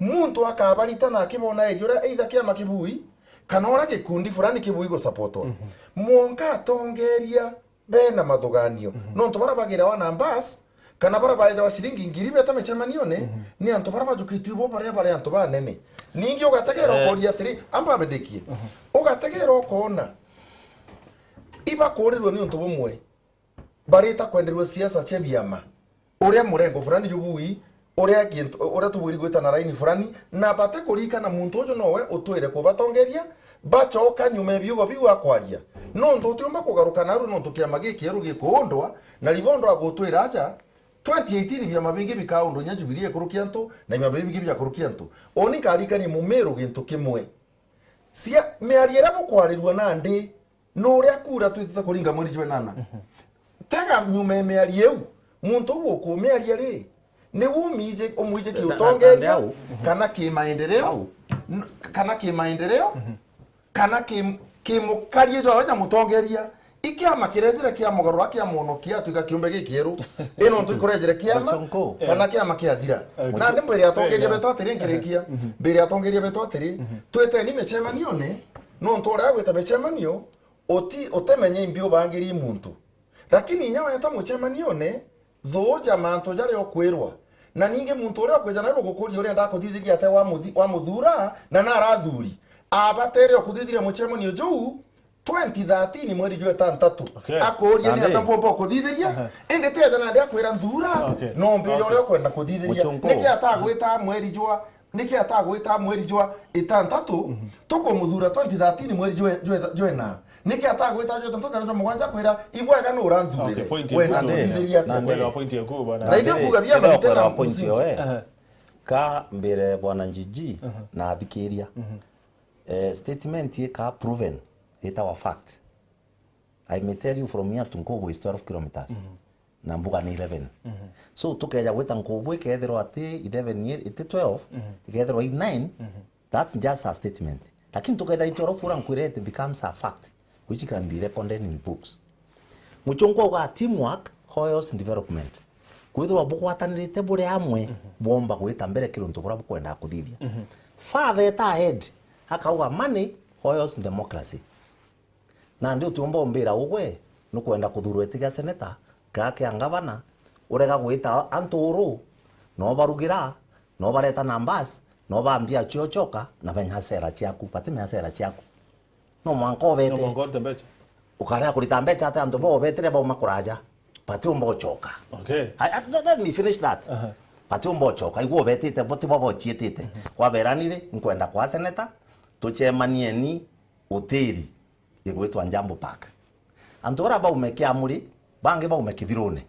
muntu akabarita na akibona area uria either kiama kibui, kana uria gikundi fulani kibui gusupportwa. Mhm. Mwonka atongeria bena mathuganio. Mhm. Nontu baria bagirawa na mbasi, kana baria baejawa ciringi ngiri beta micemanione, mhm, ni antu baria bajukitue bo baria bari antu banene. Ningi ugategera, eh, ukoria atiri, amba abendekie. Mhm. Ugategera ukona, ibakurirwe ni untu bumwe. Barita kwenderua siasa cia biama, uria murengo fulani jubui, uria gintu, uria tubwiri gwita na raini fulani, na bate kurikana muntu uju nowe utwire kubatongeria, bacoka nyuma ya biugo biu akwaria. Nontu utiumba kugaruka naru nontu kiama gikieru gikuundwa, na Livondo agutwira aja, twenty eighteen biama bingi bikaundwa inya Jubilee ikurukia antu, na biama bingi biakurukia antu. Uni nkarikanie Mumiru gintu kimwe. Cia miario iria bukwarirua nandi, nuria kura twitite kuringa mweri jwa inana. Mhm. Tega nyuma ya miario iu, muntu uu ukumiaria ri, ni umwije, umwije ki utongeria, kana ki maendeleo, n-, kana ki maendeleo, mhm, kana ki, ki mukarie jwawe ja mutongeria. I kiama kirejire kia mugarura kia mwonokia atwika kiumbe gikieru. Ino ntu ikurejire kiama, kana kiama kiathira. Eh, na ni mbere atongeria betu atiri nkirikia. Mhm. Mbere atongeria betu atiri, mhm, twiteni micemanione, nontu uria agwita micemanio, uti-, utemenya imbi ubangirie muntu. Lakini inya weta mucemanione, thuuja mantu jaria ukwirwa. Na ningi muntu uria ukwija nawe gukuria uria ndakuthithiria ate wa muthi-, wa muthura, na narathuri. Abatere ukuthithiria mucemanio juu, twenty thirteen mweri jwa itantatu. Okay. Akuria ni ata mpomba ukuthithiria, aha, indi ti aja nandi akwira nthura, okay, no mbire uria ukwenda kuthithiria. Muchongo. Niki atagwita mweri jwa Niki atagwita mweri jwa itantatu, mhm, tukumuthura twenty thirteen mweri jwe-, jwe-, jwena? Niki atagwita jwa itantatu kana jwa mugwanja kwira, ibwega nu uranthurire? Okay, point ya wena kuthithiria ati. Nandi, nandi, kwelewa point ya ku, bwana. Na ithe kuga bia maite na point musingi. Yo, eh. Aha. Ka mbere bwana Njiji, aha, na athikiria. Mhm. Eh, statement ika proven, itawa fact. I may tell you from here to Nkobo is twelve kilometers. Mhm. Na mbuga ni eleven. Mhm. So, tukeja gwita Nkobo ikethirwa ati eleven ye-, iti twelve, mhm, ikethirwa i nine, mhm, that's just a statement. Lakini tukethira i twelve ura nkwire, it becomes a fact, which can be recorded in books. Muchungu auga teamwork hoils development. Kwithirwa bugwatanirite buri amwe, mhm, bwomba gwita mbere kiri untu buria bukwendaga kuthithia. Mhm. Father eta ahead, akauga money hoils democracy. Nandi utiumba umbira ugwe nukwenda kuthurwa iti kia seneta, kaa kia ngavana, urega gwita antu uru, no barugira, no bareta na mbasi, no bambia cio coka, na benya sera ciaku, batimenya sera ciaku. No mwanka ubete. No mwanka urute mbeca. Ukarega kurita mbeca ati antu bo ubetire bauma kuraja, batiumba ucoka. Okay. I, I, let, let me finish that. Aha. Batiumba ucoka, igua ubetite, bo tibo bociitite. Mhm. Kwaberani ri, nkwenda kwa seneta, tucemanieni utiri igwitwa Njambo Park. Antu bara baume Kiamuri, bangi baume Kithirune,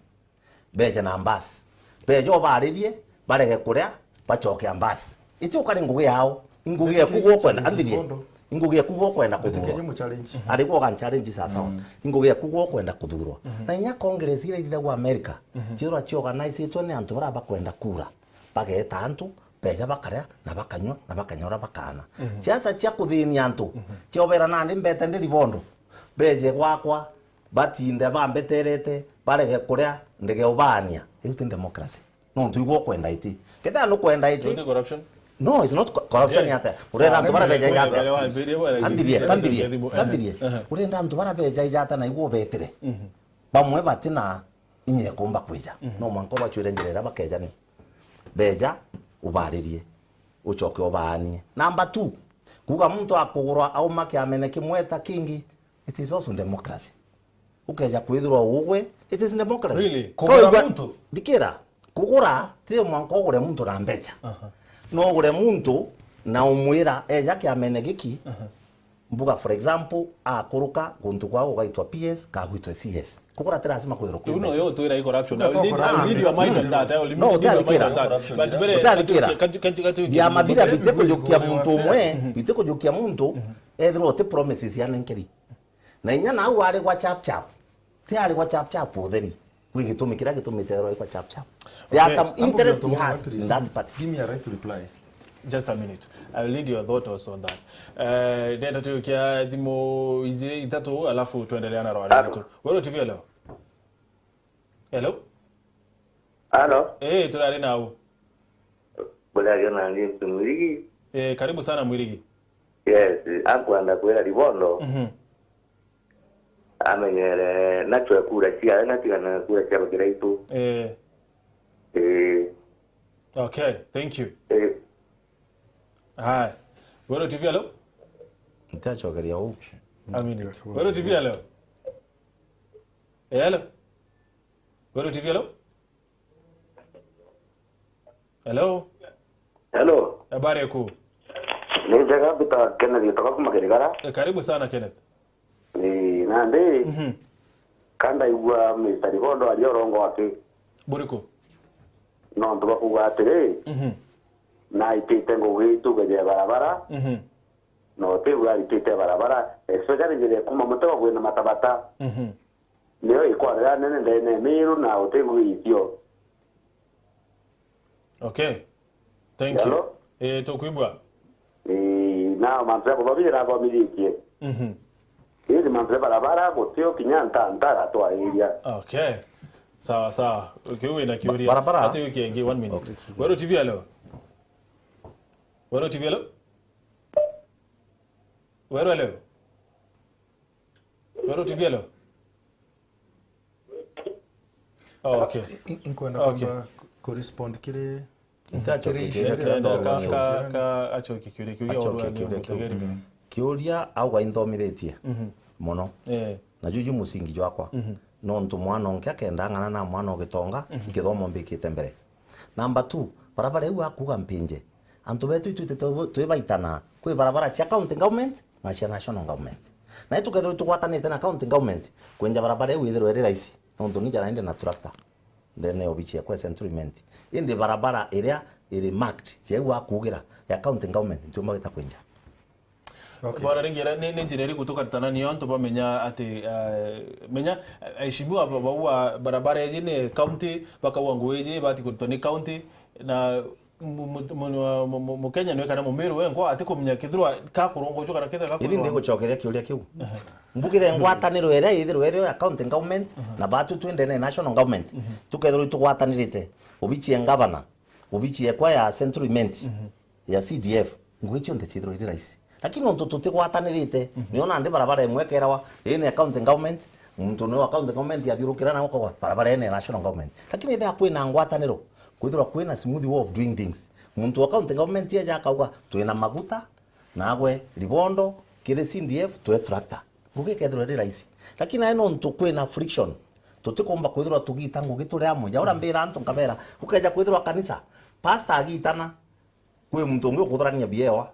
beje na mbasi. Beje ubaririe, barege kuria, bacoke a mbasi. Iti ukari ngugi yao. Ingugi eku gukwenda, anthirie. Ingugi eku gukwenda kuthurwa. Ari gwoga challenge sawa sawa. Ingugi eku gukwenda kuthurwa. Na inya Congress iria ithithagwa America, ciura ciorganizitwe ni antu baria bakwenda kura. Bageta antu, beja bakaria, na bakanywa, na bakanyora bakana. Siasa cia kuthinia antu, ciobera nandi mbete ndi Ribondo. Beje gwakwa, batinde bambeterete, barege kuria, ndege ubaania. Iu ti democracy. Nontu igwo ukwenda iti. Kethira nukwenda iti. Don't corruption? No, it's not co-, corruption. Yeah. Ata. Urenda antu bara beja ijata. Kandirie, kandirie, kandirie. Urenda antu bara beja ijata na igwo betire. Bamwe batina inya ikumba kwija. No mwanka bacwire njira iria bakeja ni. Beja, ubaririe. Ucoke ubaanie. Number two, kuga muntu akugurwa auma kiamene kimwe ta kingi, it is also democracy. Ukeja kwithirwa ugwe, it is democracy. Really? Kugura muntu? Thikira, kugura ti mwanka ugure muntu na mbecha. No ugure muntu na umwira eja kiamene giki, mbuga for example, akuruka guntu gwao gugaitwa P S, kagwitwe C S. Kugura ti lazima kwithirwa kwi mbecha. Riu noyo utwira i corruption. I will need, I will need your mind on that. I will need your mind on that. But mbere, biama biria bitikujukia muntu umwe, bitikujukia muntu, ethirwa uti promises ya nenkeri. Na inya nau ari gwa chap chap. Ti ari gwa chap chap utheri. Gwi gitumi kiria gitumite erwa i gwa chap chap. There are some interests he has in that party. Give me a right to reply. Just a minute. I will need your thought also on that. Eh, ndenda tukia thimu iji ithatu, alafu tuendelea na rwari rwetu. Weru T V, hello. Hello? Hello? Eh, turari nau. Buraria na James Mwirigi. Eh, karibu sana Mwirigi. Yes, akwenda kwira Ribondo. Mhm. Amenyere nachwe kura cia, na tigana kura cia bakira itu. Eh. Eh. Okay, thank you. Eh. Haya. Weru T V, hello? Ntachokeria u. A minute. Weru T V, hello? Eh, hello? Weru T V, hello? Hello? Hello. Habari yaku? Ni njega, mbita Kenneth Gitoka kuma Kirigara. Eh, karibu sana Kenneth. Ni nandi, mhm, kandaigua Mister Ribondo aria urongo wake. Buriku? Nontu bakuga atiri, mhm, naitite ngugi tuge ja barabara, mhm, na utigua aritite barabara, especially njira ya kuma Mutego kwina Matabata. Mhm. Niyo ikwarira nene ndene ya Miru na uti ngugi icio. Okay. Thank you. Hello? Eh, tukwigua. Eh, na mantu ya kuthomithia nathomithitie. Mhm. Ii ni mantu ya barabara, gutio kinya nta, ntagatwariria. Okay. Sawa, sawa. Ukiu wina kiuria. Barabara. Ati wiki ingi, one minute. Okay. Weru T V, hello. Weru T V, hello. Weru, hello. Weru T V, hello. Oh, okay. In-, in-, inkwenda, okay, kwamba ku-, kurespond kiri, ntachoke kiri kiuria kiria. Kenda ka, ka, ka, acoke kiuria kiu gia. Acoke urwa kiuria kiu. Mutegeri. Mm. Kiuria auga inthomithitie, mhm, mono. Eh. Na juju musingi jwakwa. Mhm. Nontu mwana onke akenda ng'ana na mwana o Gitonga, mhm, nkithomo mbikite mbere. Number two, barabara iu akuga mpinje. Antu betu itwite twi-, twibaitana kwi barabara cia county government na cia national government. Na itukethirwa itugwatanite na county government, kwenja barabara iu ithirwe iri raisi. Nontu ni jara indi na tractor. Ndene obichi ya kwa Central Imenti. Indi barabara iria iri marked, cia iu akugira, ya county government, ntiumba gwita kwenja. Okay. Bwana Ringira, ni, ni njira iriku tukaritana nio antu bamenya ati, eh, menya, eh, aheshimiwa ba-, bauga barabara iji ni county, bakauga ngugi iji ibati kuritwa ni county, na mu-, mu-, mu-, mu-, mu-, Mukenya nwe kana Mumiru wenkwa atikumenya kethirwa kakurongocua kana kethirwa. Iri kakurongocua. Ndigucokeria kiuria kiu. Ehe. Mbugire ngwataniro iria ithirwe iri ya county government, ehe, na batu twendene national government. Ehe. Tukethirwa itugwatanirite, obichi ya governor, obichi ekwa ya Central Imenti, mhm, ya C D F, ngugi cionthe ciithirwa iri raisi. Lakini nontu tutigwatanirite, mhm, nio nandi barabara imwe ikerawa, ii ni ya county government, muntu ni wa county government athiurukira na ukawa barabara ii ni ya national government. Lakini ethira kwina ngwataniro, kwithirwa kwina smooth way of doing things. Muntu wa county government eja akauga, "Twina maguta, nagwe Ribondo, kiri C D F, twe tractor." Ngugi ikethirwa iri raisi. Lakini nae nontu kwina friction, tutikumba kwithirwa tugita ngugi turi amwe. Ja uria mbira antu nkabera, ukeja kwithirwa kanisa, pastor agitana, kwi muntu ungi ukuthurania biewa.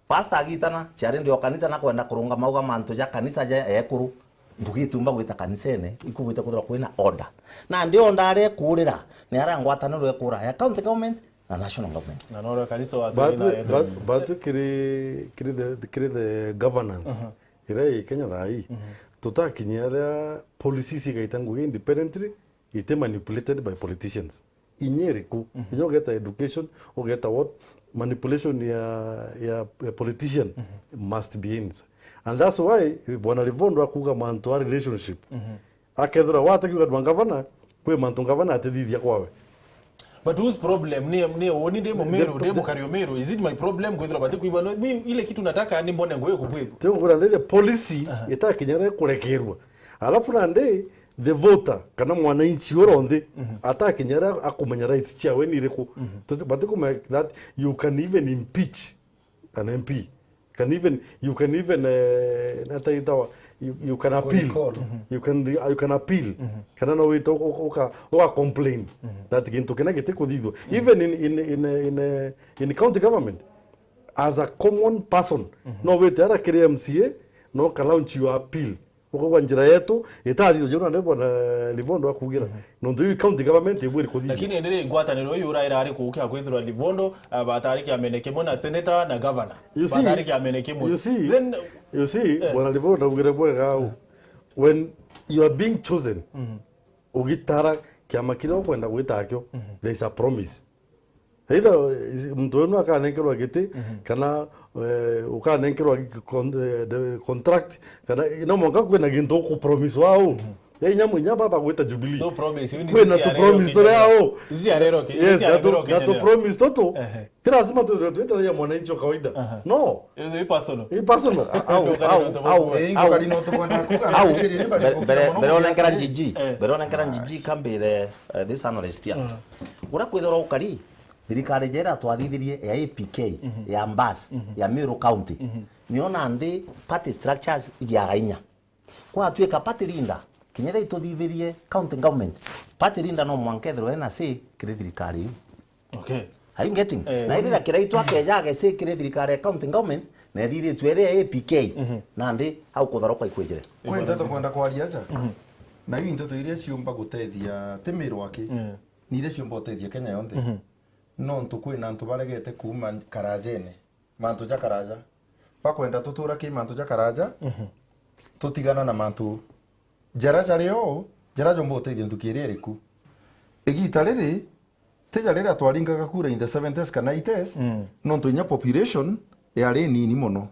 Pastor agitana, ciari ndi o kanisa na kwenda kurungama auga mantu ja kanisa ja ekuru. Ngugi itiumba gwita kanisene, ikugwita kwithirwa kwina order. Nandi order aria ekurira, ni aria ngwataniro ekura ya county government, na national government. Na noro kanisa wa But, Aturi na but, Aturi. But kiri, kiri the, kiri the governance iria i Kenya thaa ii, tutakinyia aria policies igaita ngugi independently, ite manipulated by politicians. Inya iriku? Inya ugeta education, ugeta what? Manipulation ya, ya, ya politician must be in. And that's why Bwana Livondo akuga mantu a relationship. Akethira watakiuga ndwa ngavana, kwi mantu ngavana atithithia kwawe. But whose problem? Ni, ni uni ndi Mumiru, ndi mukari Umiru. Is it my problem kwithirwa bati kuiba? No, mi, ile kitu nataka ni mbone ngugi kubwithwa. Ti kukwira ndi the policy itakinyira kurekerwa. Alafu nandi the voter kana mwananchi uria unthi atakinyira akumenya rights ciawe ni iriku. Tuti-, bati kumenya that you can even impeach an M P. Can even, you can even, eh, nata itawa, you, you can appeal. Recall. You can re-, you can appeal. Kana no wite uka, uka, uka complain that gintu kina giti kuthithwa. Even in, in, in, in, eh, in county government, as a common person, no wite ara kiri M C A, no ka launch your appeal. Ukauga njira yetu itathithwa, juu nandi Bwana Livondo akugira. Nontu iu county government ibwiri kuthithia. Lakini indi ri, ngwataniro iu uraira ari kuukia kwithirwa Livondo, ah, batari kiamene kimwe na senator na governor. You see, batari kiamene kimwe. You see, Then, you see, eh, Bwana Livondo augire bwega au. When you are being chosen, ugitara kiama kiria ukwenda gwita akio, there is a promise. Either, eh, muntu wenu akanenkerwa giti, kana, eh, ukanenkerwa gi-, con-, eh, the contract, kana, no mwanka kwina gintu ukupromise wao. Ya inya mwinya baba gwita Jubilee. So promise, iu ni Kwina ici tu arero promise Kenya turi leo. Ao. Ici arero Kenya, Yes, ici na tu, arero na Kenya tu leo. Promise tutu. Ehe. Ti lazima tu, tu, twita ya mwananchi wa kawaida. Aha. No. Iu ni personal. Ni personal. Au, Ndio, au, kari au, no au. Eh, ingo kari no tukwenda kuga, Au. Mbere, mbere, mbere onenkera njiji. Eh. Mbere onenkera njiji kambire, eh, this analyst ya. Uria kwithirwa ukari, thirikari jera twathithirie ya A P K, ya Mbas, ya Meru County. Nio nandi party structures igiaga inya. Kwatuika party leader, kinya thaa ituthithirie county government, party leader no mwanka ethirwe ena say kiri thirikari iu. Okay. Are you getting? Eh, Na irira kirai twakeja age say kiri thirikari ya county government, na ethithitwe iri ya A P K, nandi au kutharuka ikwijire. Kwi nteto kwenda kwaria aja. Na iu nteto iria ciumba gutethia ti Meru aki. Yeah. Ni iria ciumba gutethia Kenya yonthe. Nontu kwina antu baregete kuuma karajene, mantu ja karaja. Bakwenda tutura ki mantu ja karaja, tutigana na mantu jara jari o, jara jomba gutethia nthuki iria iriku. Igita riri, ti ja riria twaringaga kura in the seventies kana eighties, nontu inya population yari nini mono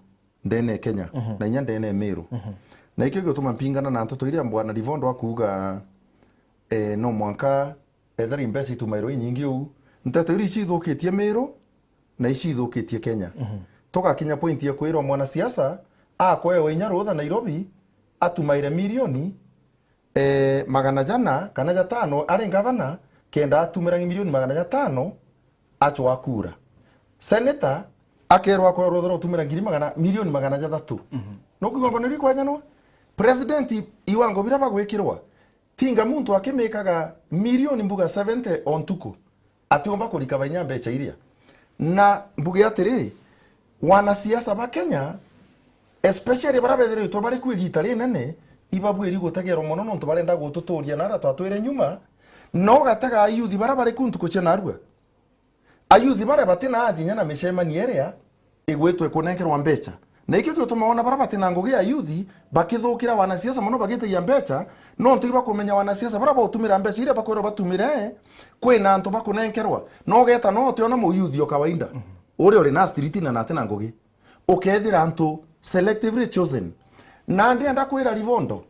ndene ya Kenya, na inya ndene ya Meru. Na ikio gituma mpingana na nteto iria Bwana Livondo akuuga, eh, no mwanka ethira imbeca itumairwe inyingi uu. Nteto iria icithukitie Meru na icithukitie Kenya. Tugakinya point ya kwirwa mwanasiasa akwewa inya rutha Nairobi atumaire milioni, eh, magana jana kana jatano ari ngavana, kenda atumira milioni magana jatano acwa kura. Senator akerwa akwewa rutha rwa gutumira ngiri magana, milioni magana jathatu. Nukwigua ngono iria ikwajanwa? President iwango biria bagwikirwa, tinga muntu akimikaga milioni mbuga seventy o ntuku, atiumba kurika bainya mbeca iria. Na mbuge atiri, wanasiasa ba Kenya, especially baria bethiritwe bari ku igita rinene, ibabwiri gutegerwa mono nontu barenda gututuria na aria twatwire nyuma, na ugatega ayuthi baria bari ku ntuku cia narua. Ayuthi baria bati na ajinya na micemanio iria igwitwe kunenkerwa mbeca. Na ikio gituma wona baria bati na ngugi ya ayuthi bakithukira wanasiasa mono bagitagia mbeca, nontu ibakumenya wanasiasa baria bautumira mbeca iria bakwirwa batumire, kwina antu bakunenkerwa. Na ugeta no utiona muyuthi o kawaida, uria uri na street na nati na ngugi. Ukethira antu selectively chosen. Na ndienda kwira Livondo,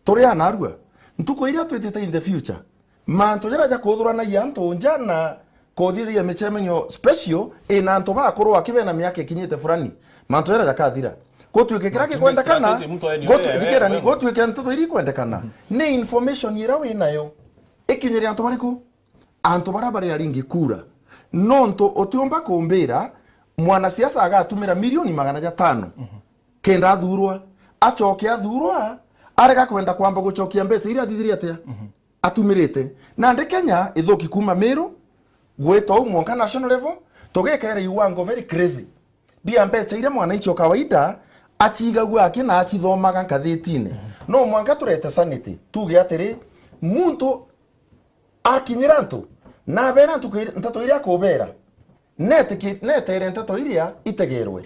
turi a narua. Ntuku iria twitite in the future, mantu jaria jakuthuranagia antu nja na kuthithagia micemanio special ina antu bakuru aki bena miaka ikinyite fulani, mantu jaria jakathira. Gutuike kiria Mantu ni gikwendekana, strategy mtu aeni gutu-, wewe, thikira ni, wewe. Gutuike nteto iria ikwendekana, ni information iria winayo ikinyire antu bariku? Antu baria bari aringi kura. Nontu utiumba kumbira mwanasiasa agatumira milioni magana jatano kenda athurwa, acoke athurwa, arega kwenda kwamba gucokia mbeca iria athithirie atia? Atumirite. Nandi Kenya ithuki kuma Meru, gwita uu mwanka national level, tugikaira iwango very crazy. Bia mbeca iria mwananchi o kawaida acigagua aki na acithomaga ngathitine. No mwanka turete sanity, tuge atiri, muntu akinyira antu, Nabeera ntuku iri-, nteto iria akubeera, netiki-, netere nteto iria itegerwe,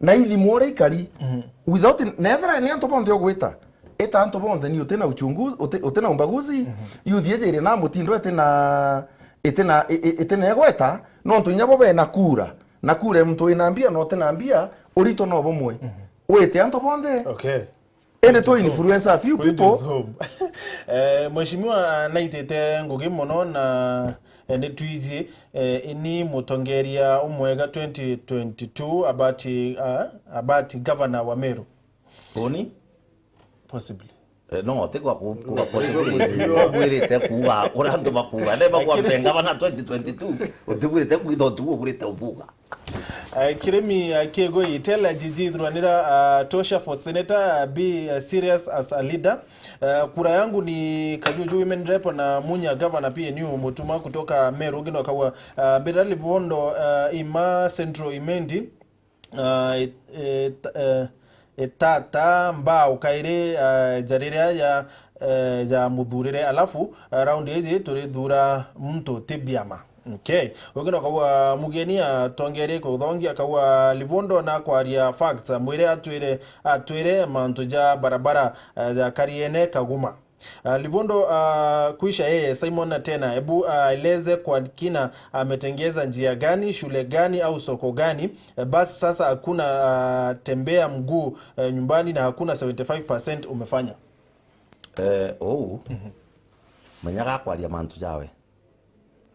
na ithimwe uria ikari. Mhm. Without, nethira ni antu bonthe ugwita, ita antu bonthe, ni uti na uchunguzi, uti, uti na umbaguzi, mhm, youth iji iri na mutindo iti na, iti na, i-, i-, iti na igweta, nontu inya bo bena kura, na kura ya muntu wina mbia na uti na mbia, urito no bumwe. Mhm. Wite antu bonthe. Okay. Indi tu influence a few people. Point is home. Eh, Mheshimiwa, ah, naitite ngugi mono na, eh, ni twiji, eh, ini mutongeria umwega twenty twenty-two abati, ah, abati governor wa Meru. Uni? Possibly. Eh, no, ti kwa ku-, kwa possibility. Ubwirite kuuga, uria antu bakuuga. Themba kwa mpenga bana twenty twenty-two, utibwirite kwitha utugu ubwirite ubuga. Eh, Kirimi, eh, Kiegoi, tell Gigi Thuranira, ah, tosha for senator, ah, be, eh, serious as a leader. Eh, kura yangu ni Kajuju Women Rep na Munya Governor P N U Mutuma kutoka Meru, ngino kawa, ah, Mbira Libondo, ah, Ima Central Imendi, ah, it-, it-, eh, Itata Mbao Kairi, ah, Jariria ya, eh, ya Muthurire. Alafu, ah, round iji turithura muntu ti biama. Okay. Wengine wakaua mugeni atongerie kuthongia, akaua Livondo na kwaria facts, mwire atwire, atwire mantu ja barabara, eh, ja Kariene Kaguma. Ah, Livondo, ah, kuisha yeye, Simon na tena, ebu, ah, eleze kwa kina, ametengeza njia gani, shule gani au soko gani? Eh, basi sasa hakuna, ah, tembea mguu, eh, nyumbani na hakuna seventy five percent umefanya. Eh, uu, mhm, menyaga kwaria mantu jawe.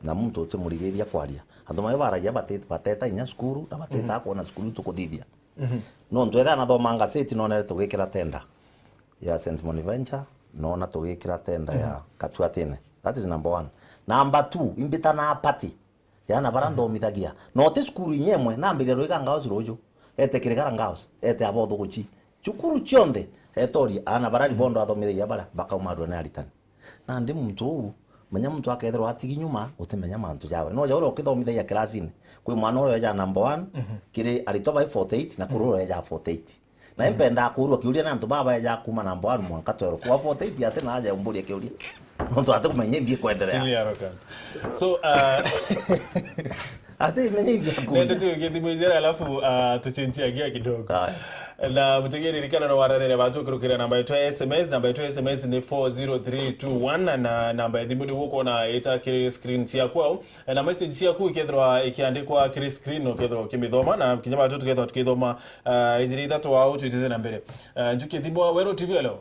Na muntu utimurigiria kwaria. Antu mawe baragia bati-, bateta inya cukuru, na bateta, mhm, kwona cukuru itukuthithia. Mhm. Nontu ethira nathoma ngaseti, nonere tugikira tenda ya Saint Bonaventure, nona tugikira tenda ya, mhm, Katuatine. That is number one. Number two, imbita na party. Yana bara, mhm, nthomithagia. No ti cukuru inya imwe, nambiria Ruiga Girls ruju. Ete Kirigara Girls, ete Abothuguchi. Cukuru cionthe, etoria, ana bara, mhm, Libondo athomithagia bara, bakaumarua ni aritani. Nandi muntu uu, menya muntu akethirwa atigi nyuma, utimenya mantu jawe. No ja uria ukithomithagia kirasini, kwi mwana uria eja number one, mhm, kiri aritwa bai forty eight, na kuri, mhm, uria eja forty eight. Na, mhm, impendaa kuurua kiuria ni antu baba eja kuma number one mwanka twelve. Wa forty eight ati na aja umburia kiuria. Nontu ati kumenya imbi kwenderea. Clear, okay. So, uh, Ati menya imbi akuria. Nende tu githimo ijera, alafu, uh, tuchenjia gia kidogo. Aya. Na mutegeri ririkana no wararere batu ukirukira namba yetu ya S M S, namba yetu ya S M S ni four zero three two one, na namba ya thimu ni gukuona ita kiri screen ciaku au. Na message ciaku ikethirwa ikiandikwa kiri screen, ukethirwa ukimithoma, na kinya batu tukethirwa tukithoma, ah, ijiri ithatu au twitize na mbere. Ah, njuki thimu wa Weru T V, hello?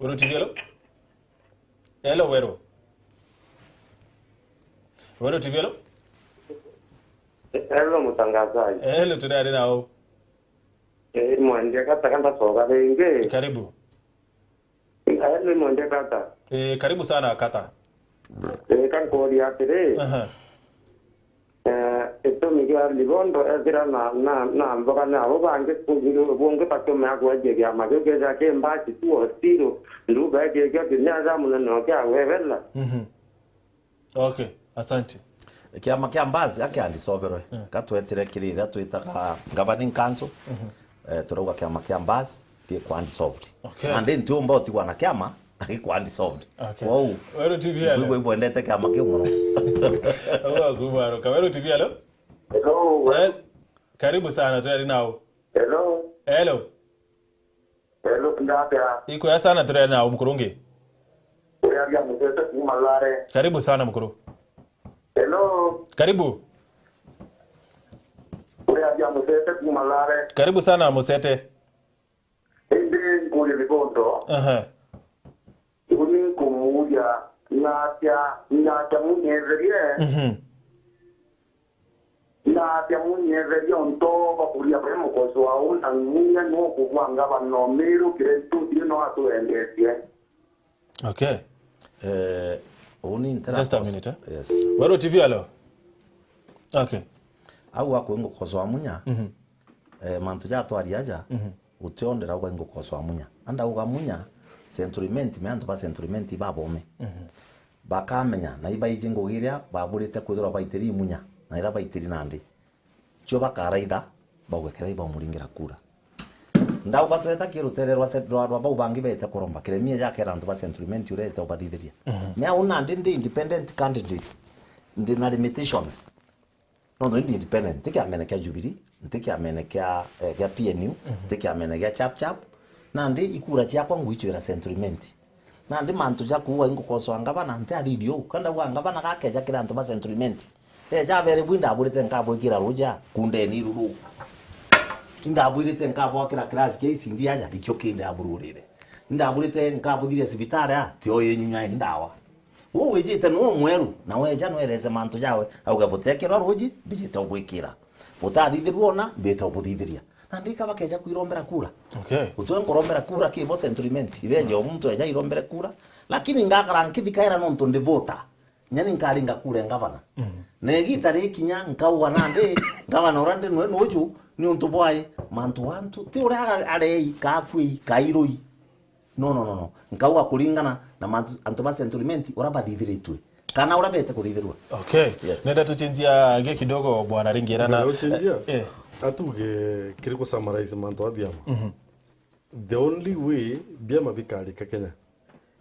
Weru T V, hello? Hello, Weru. Weru T V, hello? Hello, mtangazaji. Hello, turi ari nao. Eh, mwendia kata kanda soga ringi. Karibu. Eh, ni mwendia kata. Eh, karibu sana kata. Eh, kankuria atiri. Aha. Eh, itumi gia Libondo ethira na, na, na mboga na abo bangi bungi, bungi batumea kwendia kiama kiu kija ki mbasi tu o still nduga ikikia kinya ja munene o kia webela. Mhm. Okay, asante. Kiama kia Mbasi akiandisoverwe. Mm. Gatwetire kiri iria twitaga governing council. Mhm. Eh, turauga kiama kia Mbasi gikwa dissolved. Okay. Nandi ntiumba utigwa na kiama na gikwa dissolved. Okay. Kwou, Weru T V, hello? Kwigua ibwendete kiama kiu muno. Au akubaruka. Weru T V, hello? Hello, Weru. Hel-, karibu sana, turi nao. Hello. Hello. Hello, ndatia. Ikwega sana, turi nao, mukurungi. Uriaria Musete kuma Lare. Karibu sana, mukuru. Hello. Karibu. Uriaria Musete kuma Lare. Karibu sana, Musete. Indi nkuria Libondo. Aha. Uni nkumuuria, natia, natia munyetherie? Mhm. Natia munyetherie onto bakuria bari mukosi wau, na Munya nukugwa ngavana o Meru, kiri ntuthire no atwendetie. Okay. Eh, uni ntira. Just a minute, eh? Yes. Weru T V, hello? Okay. Au akwi ngukoso wa Munya. Mhm. Eh, mantu jatwari aja, mhm, utionde rauga ngukoso wa Munya. Anda uga Munya, Central Imenti, me antu ba Central Imenti babome. Mhm. Bakamenya, na ibaiji ngugi iria baburite kwithirwa baitiri Munya, na iria baitiri nandi. Cio bakaraitha, bauge kethira ibaumuringira kura. Ndauga tweta ki rutere rwa se-, rwa, rwa bau bangi bete kuromba, Kiremia jakera antu ba Central Imenti urete ubathithiria. Mhm. Ni au nandi ndi independent candidate, ndi na limitations. Nontu ndi independent, nti kiamene kia Jubilee, nti kiamene kia, eh, kia P N U, mhm, nti kiamene kia Chap Chap. Nandi ikura ciakwa ngwichwira Central Imenti. Nandi mantu ja kuuga ingukosoa ngavana, nti athithia uu. Ka ndauga ngavana gakeja kiri antu ba Central Imenti, eja abere bwi, ndaburite nkabwikira ruja kundeni ruru. Indabwirite nkabwakira class kia icindi aja, ikio kindi abururire. Indabwirite nkabuthiria cibitari a, tio yenyu nyai ndawa. Uu wijite nuu mweru, na weja nwerese mantu jawe, auge butekirwa ruji, mbijite ubwikira. Butathithirua ona, mbite ubuthithiria. Na ndika bakeja kwirombera kura. Okay. Utwe nkurombera kura ki bo Central Imenti. Ibeje o muntu eja irombere kura. Lakini ngakara nkithikaira nontu ndi voter. Nyani nkaringa kura ya ngavana. Mhm. Na igita rikinya nkauga nandi, ngavana uria ndi nwe nuju, niuntu bwai mantu antu. Ti uria arei, kakwei, kairui. No, no, no, no. Nkauga kuringana na mantu, antu ba Central Imenti uria bathithiritue. Kana uria bete kuthithirua. Okay. Yes. Nenda tuchenjia nge kidogo, bwana Ringira na, mbere uchenjia, eh, eh, atuge kiri ku summarize mantu a biama. Mhm. The only way biama bikarika Kenya,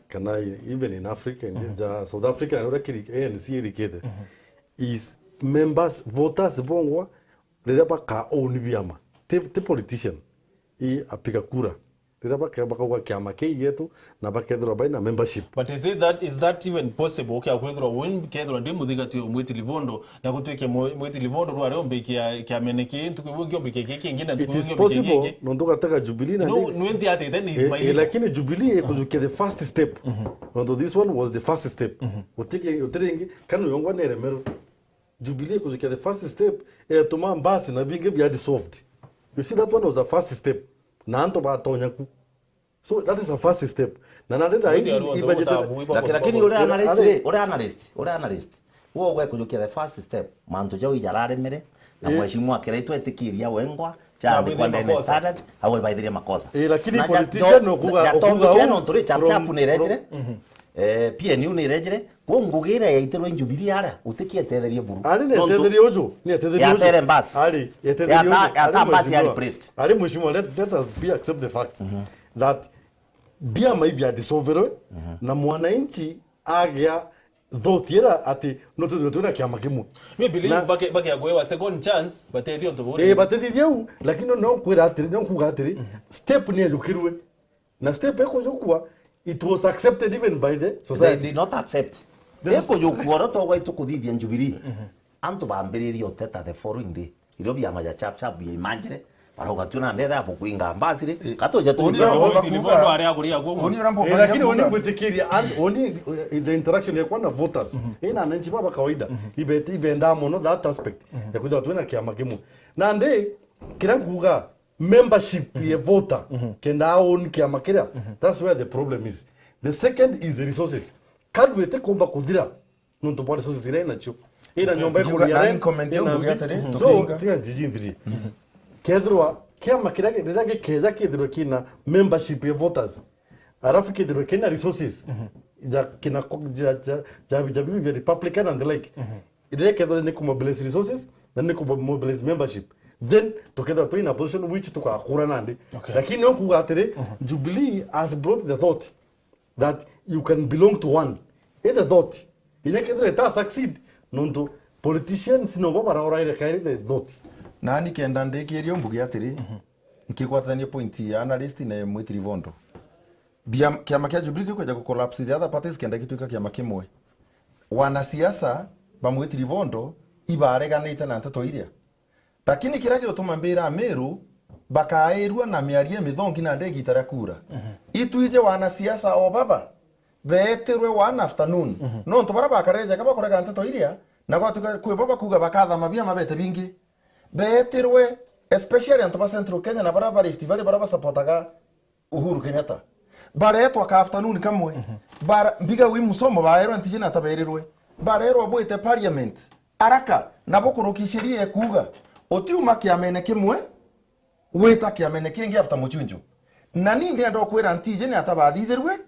kana even in Africa, in, mhm, ja South Africa, uria kiri-, A N C irikite, mhm, is members, voters bongwa riria baka own biama. Ti, ti politician, i apiga kura. Riria bake-, bakauga kiama kii gietu, na bakethirwa baina membership. But is it that, is that even possible? Ukia kwithirwa win, kethirwa ndi muthigati o Mwiti Livondo, na gutwike mwe-, Mwiti Livondo rwari ombikia kiamene kii, ntuku iu ingi ombikia kii kingi, na ntuku iu ingi ombikia kingi. It is possible, nontu gatega Jubilee na no, ndi-, nwe nthi ati then is eh, my eh, leader. Lakini Jubilee ikujukia the first step. Mhm. Nontu this one was the first step. Mhm. Utiki-, utiringi, kanu yongwa ni remero. Jubilee kujukia the first step, etuma mbasi na bingi bia dissolved. You see, that one was a first step. Na antu batonya ku. So that is a first step. Na na ndenda iji ibajete. Lakini, lakini uri analyst, uri analyst, uri analyst. Wo gwe kujukia the first step. Mantu jau ijararemere, na, eh, mheshimiwa kiraitwa etikiria wengwa, cha na andikwa ndene makosa. Standard, au ibaithiria makosa. Eh, lakini na ja-, politician jo-, no kuga, ja tondu kuga keno u nturi chap from, chap ni from rejire. Mhm. Eh, P N U ni rejire. Kwo ngugi iria yaitirwe Jubilee aria, utiki etetherie buru. Ari ni etetherie uju, ni etetherie uju. Yatere mbasi. Ari, etetherie uju. Yata-, yata mbasi ya replaced. Ari mheshimiwa, let, let us be accept the facts, mhm, that biama ibia dissolverwe, mhm, na mwananchi agia thought ira ati no tuthirwe twina kiama kimwe. Me believe na bake, bake ya kwewa second chance, batethio ntu buri. Eh, batethithia u, lakini no kwira atiri, no kuga atiri, mhm, step ni ejukirwe. Na step ekujukua, it was accepted even by the society. They did not accept. The soc- Ekujukua oro togwa itukuthithia Jubilee. Mhm. Antu bambiririe uteta the following day. Irio biama ja chap chap bia imanjire, barauga tuna ndetha ya bukwinga mbasire, eh, katuja tu. Oni ura mboka kuga. Oni ura mboka kuga. Eh, lakini oni ngwitikiria, and oni, eh, the interaction yakwa na voters. Mhm. Eh, na wananchi baba kawaida. Mhm. Ibete, ibenda mono that aspect. Mhm. Ya kwithirwa twina kiama kimwe. Na ndi, kiria nkuga, membership, mhm, ya voter, mhm, kenda own kiama kiria. Mhm. That's where the problem is. The second is the resources. Kadwete kumba kuthira nontu bwa resources iria inacio. Ina, okay, nyomba ya kuria rent, comment ina mbi. So, tukinga. Tiga njiji nthirie. Mhm. Kethirwa kiama kiria, riria gikeja kethirwe kina membership ya voters, arafu kethirwe kina resources, mhm, ja kina ko-, ja, ja, ja, ja bibi bia Republican and the like. Mhm. Riria kethirwa ni kumobilize resources, na ni kumobilize membership, then tukethirwa twi in a position which tukakura nandi. Okay. Lakini no kuga atiri, mhm, Jubilee has brought the thought that you can belong to one. Ite thought. Inya kethirwa ita succeed, nontu politicians no bo baraoraire kairi the thought. Nani kenda ndikirie mbuge atiri, mhm, nkigwatithania point ya analyst na Mwitiri Vondo. Bia-, kiama kia Jubilee gikweja ku collapse the other parties kenda gitwika kiama kimwe. Wanasiasa ba Mwitiri Vondo ibareganite na nteto iria. Lakini kiria giutuma mbira Amiru bakairua na miario imithongi na ndegita ria kura. Mhm. Itwije wanasiasa o baba betirwe one afternoon. Mhm. Nontu baria bakarejaga bakurega nteto iria, na gwatuika kwi bo bakuga bakathama biama bete bingi. Betirwe, especially antu ba Central Kenya na baria ba Rift Valley, baria basapotaga Uhuru Kenyatta. Baretwa ka afternoon kamwe. Mhm. Bara-, Mbiga wi Musomo baerwa ntiji na taberirwe. Barerwa bwite parliament. Araka, nabo kuruki sheria ekuga, utiuma kiamene kimwe, wita kiamene kingi after Muchunju. Na ni ndenda kwira ntiji ni atabathithirwe,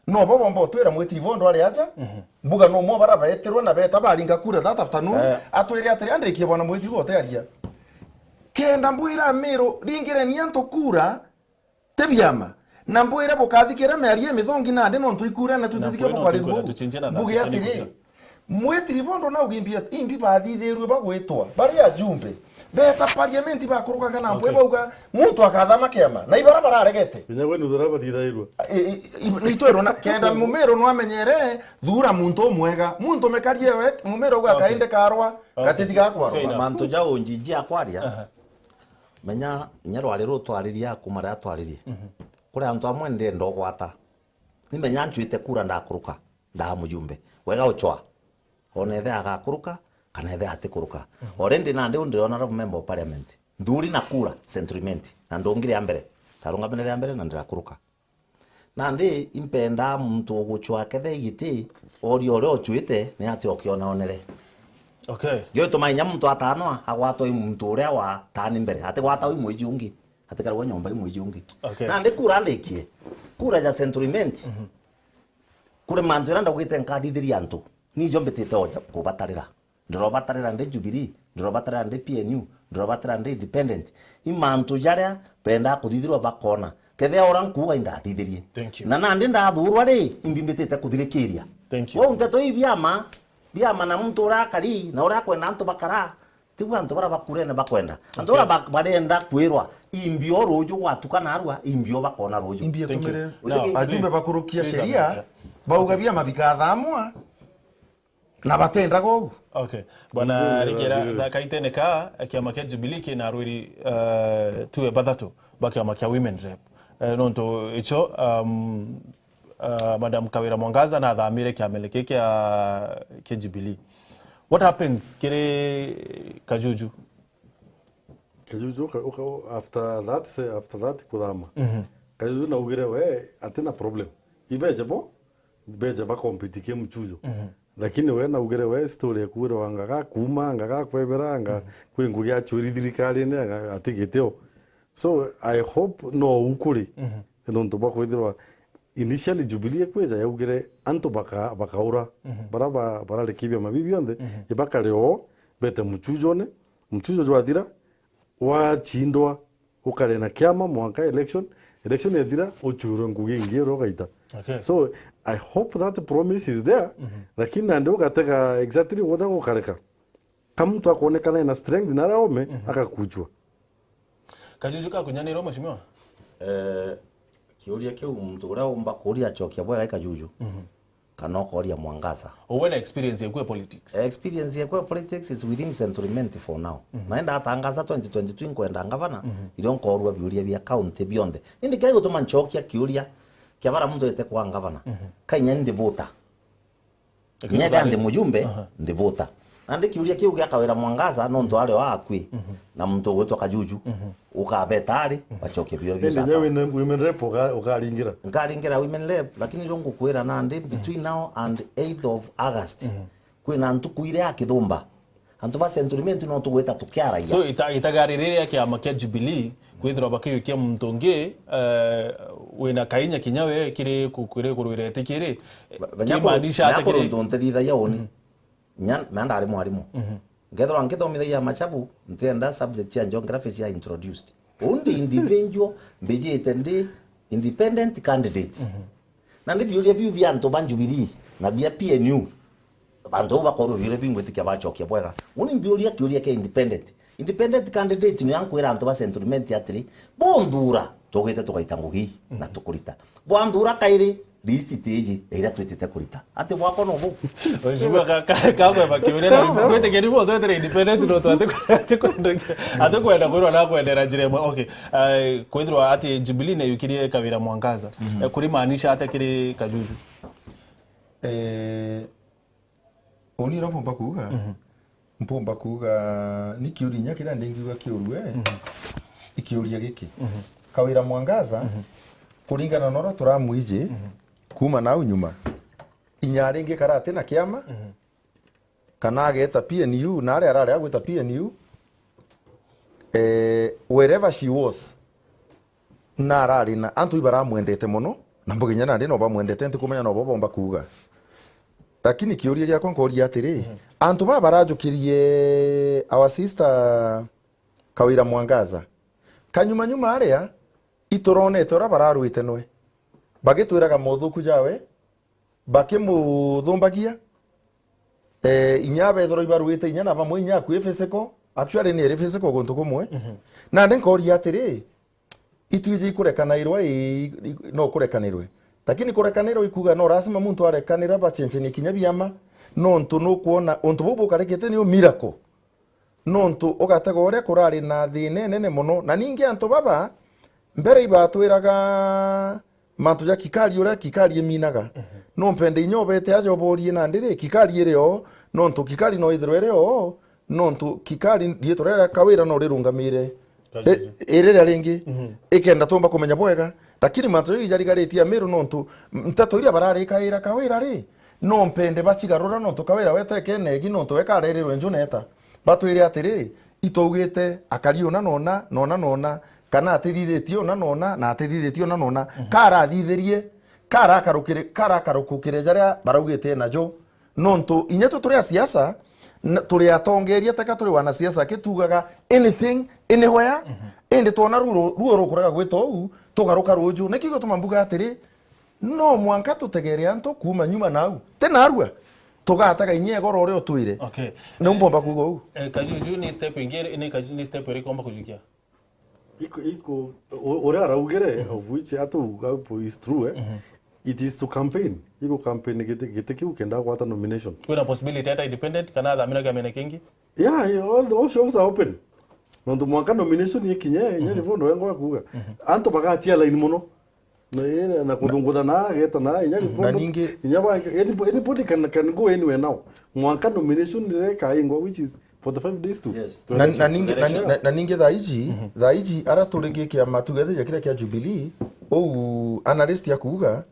no bo bomba utwira Mwitiri Vondo ari aja, mhm, mbuga no mo bara betirwe na beta baringa kura that afternoon, eh, atwire atiri, andikie bwana Mwitiri Vondo aria. Kenda mbwira Amiru, ringireni antu kura, Ti biama. Na mbwire bukathikira miario imithongi nandi nontu ikura na tutithike bukwari buu. Mbuge atiri, mwitiri bondo na ugimbi imbi bathithirue bagwitwa bari ajumbe beta parliament bakurukaga na mpwe bauga muntu akathama kiama na ibara bararegete. Inya we nuthura bathithairua. Nitwirwo na kenda mumiru nwamenyere thura muntu umwega muntu mekarie we mumiru uga kainde karwa gatiti gakwarwa. Mantu ja unjiji akwaria. Menya inya rwari ruu twaririe kuma riria twaririe. Kuri antu amwe ndienda ugwata. Ni menya ncuite kura ndakuruka, ndaa mujumbe. Wega ucwa. Ona ethe agakuruka, kana ethe atikuruka. Already nandi u ndiri honourable member of parliament. Nthuri na kura, Central Imenti. Na ndungire a mbere. Ndarungamire ria mbere na ndirakuruka. Nandi impenda muntu ugucwa kethe igiti, oria uria ucwite, ni ati okionaonere. Okay. Ndio ituma inya muntu atanwa, agwatwa i muntu uria wa tani mbere. Atigwatwa i mwiji ungi. Atikaragwa nyomba i mwiji ungi. Okay. Nandi kura ndikie. Kura ja Central Imenti. Kuri mantu iria ndaugite nkathithiria antu. Nijo mbitite oja kubatarira. Ndirobatarira ndi Jubilee, ndirobatarira ndi P N U, ndirobatarira ndi independent. I mantu jaria bendaa kuthithirwa bakona. Kethia ura nkuuga indathithirie. Thank you. Na nandi ndathurwa ri, imbi mbitite kuthirikiria. Thank you. Wau nteto ii biama, biama na muntu uria akari, na uria akwenda antu bakara, tibu antu baria bakurene bakwenda. Antu baria ba-, barenda kwirwa, imbi o ruuju gwatuka narua, imbi o bakona ruuju. Imbi atumire. Now, ajumbe please, bakurukia please, sheria, bauga biama bikathamwa. Na batendaga uu. Okay. Bwana Rigera, kaitene ka kiama kia Jubilee kina arwiri, eh, tuwe bathatu ba kiama kia Women Rep. Eh, nontu icho, um, eh, Madam Kawira Mwangaza nathamire kiamene ki kia, kia Jubilee. What happens kiri Kajuju? Kajuju uka, uka, after that, say, after that kuthama. Kajuju naugire we atina problem. Ibeje bo, beje ba compete ki Muchujo. Lakini we naugire we story ya kuwira wanga ga kuma, anga ga kwebera, anga kwi ngugi achwiri thirikarine, anga ati gitio. So, I hope no ukuri. Nontu bwa kwithirwa initially Jubilee ikwija yaugire antu baka-, bakaura. Bara ba-, bararikibia mabi bionthe, ibakare o, bete Muchujone, Muchujo jwathira, wachindwa, ukare na kiama mwanka election, election ethira, uchurwe ngugi ingi uria ugaita. Okay. So, I hope that promise is there, lakini nandi ugatega exactly wothe gukareka. Ka muntu akwonekana ena strength na aria ome, akakuchwa. Kajuju kakunyanirwo, mheshimiwa? Eh, kiuria kiu muntu uria umba kuria acokia bwega i Kajuju. Kana ukoria Mwangaza. Uwe na experience yaku ya politics? Experience yaku ya politics is within Central Imenti for now. Naenda atangaza twenty twenty-two nkwenda ngavana, irio nkorua biuria bia county bionthe. Indi kiria gigutuma ncokia kiuria kia bara muntu ete kwa ngavana. Kainya ndi voter. Nyenda ndi mujumbe, ndi voter. Nandi kiuria kiu gia Kawira Mwangaza, nontu ari o akui, na muntu ugwitwa Kajuju, ukabeta ari, bacokie biuria biu. Indi sasa. Women rep uka-, ukaringira? Nkaringira women rep, lakini rio ngukwira nandi, between now and eighth of August, kwina ntuku iria ya kithumba. Antu ba Central Imenti no tugwita tukiaragia. So, ita-, itagari riria kiama kia Jubilee, kwithirwa bakiyukia muntu ungi, eh, wina kainya kinya we kiri ku-, kiri kurwira itikiri, ba-, banya kimaanisha kuru-, ati kiri kuruntu ntethithagia uni. Nya, na ndari mwarimu. Ngethirwa nkithomithagia machabu, ntienda subject cia geography cia introduced. Uu ndi individual, mbijite ndi independent candidate. Na ndi biuria biu bia antu ba Jubilee na bia P N U. Antu bau bakorwo biuria biu ngwitikia bacokia bwega. Uni mbiuria kiuria kia independent. Independent candidate ni ankwira antu ba Central Imenti atiri, bunthura, tugite tugaita ngugi na tukurita. Bwanthura kairi, list tiji, iria twitite kurita. Ati bwakwa no buu? Mheshimiwa, ka, ka, ka, ka, ka, kiuria na, no, no, gwitikiri bo twetere independent, no twate ku-, ati kwenda, ati kwenda kwirwa na kwendera njira imwe. Okay. Eh, kwithirwa ati Jubilee ni yukirie Kawira Mwangaza. Eh, kuri maanisha ate kiri Kajuju? Eh, Uni uria mpumba kuuga, mpumba kuuga, ni kiuria inya kiria ndingiuga kiurue, i kiuria giki. Kawira Mwangaza, kuringana na uria turamwiji, kuma nau nyuma, inya aringikara ati na kiama, kana ageta P N U, na aria arari agwita P N U, eh, wherever she was, na arari na antu ibaramwendete mono, na mbuginya nandi no bamwendete, ntikumenya no bo bomba kuuga. Lakini kiuria giakwa nkoria atiri, antu baba barajukirie our sister Kawira Mwangaza, kanyuma nyuma aria, ituronete uria bararwite nwe, bagitwiraga mothuku jawe, bakimuthumbagia. Eh, inya bethirwa ibarwite inya na bamwe inya akui physical, actually ni iri physical guntu kumwe. Mhm. Nandi nkoria atiri, itwiji ikurekanairwa ii, i-, no kurekanirwe. Lakini kurekanirwa ikuga no lazima muntu arekanira bacenjanie kinya biama, nontu nukwona untu buu bukarikite ni miracle. Nontu ugatega uria kurari na thina inene mono. Na ningi antu baba, mbere ibatwiraga mantu ja kikari uria kikari iminaga. Mhm. No mpende inya ubete aja uborie nandi ri, kikari iri oo, nontu kikari no ithirwe iri oo, nontu kikari riitwa riria Kawira no rirungamire. Ri-, iriria ringi, mhm, ikenda tumba kumenya bwega. Lakini mantu jau ijarigaritie Amiru nontu nteto iria bararikaira Kawira ri, no mpende bacigarura nontu Kawira weteke negi nontu we karerirwe nju neta. Batwire atiri, itwaugite akari una na una, na una na una, kana atithithitie una na una, na atithithitie una na una. Mhm. Karathithirie, karakarukire-, karakarukukire jaria baraugite najo. Nontu inya tu turi a siasa, na turi atongeria, teka turi wanasiasa, kitugaga anything, anywhere, mhm, indi twona ruo, ruo rukurega gwita uu, tugaruka ruju. Niki gutuma mbuga atiri, no mwanka tutegere antu kuuma nyuma nau. Ti narua, tugatega inya igoro uria utwire. Okay. Ni umpomba kuuga uu? Eh, Kajuju, ni step ingi, ni Kaju-, ni step iriku omba kujukia? Iko, iko, u-, uria araugire, mhm, of which atu is true, eh? Mhm. It is to campaign. Iko campaign giti, giti kiu kenda gwata nomination. Kwina possibility ata independent, kana athamira kiamene kingi? Yeah, yeah, all the options are open. Nontu mwanka nomination ikinye, inya, mhm, Livondo wengwa kuuga. Mhm. Antu bagachia line mono. Na, na kuthungutha na ageta na inya, mhm, Livondo, na ningi inya ba, any-, anybody can, can go anywhere now. Mwanka nomination reka ingwa, which is forty-five days to, yes, to na, election. Na ningi, na, na, na ningi thaa iji, mhm, thaa iji ara turi gi kiama tuge thija kiria kia Jubilee, uu analyst akuuga,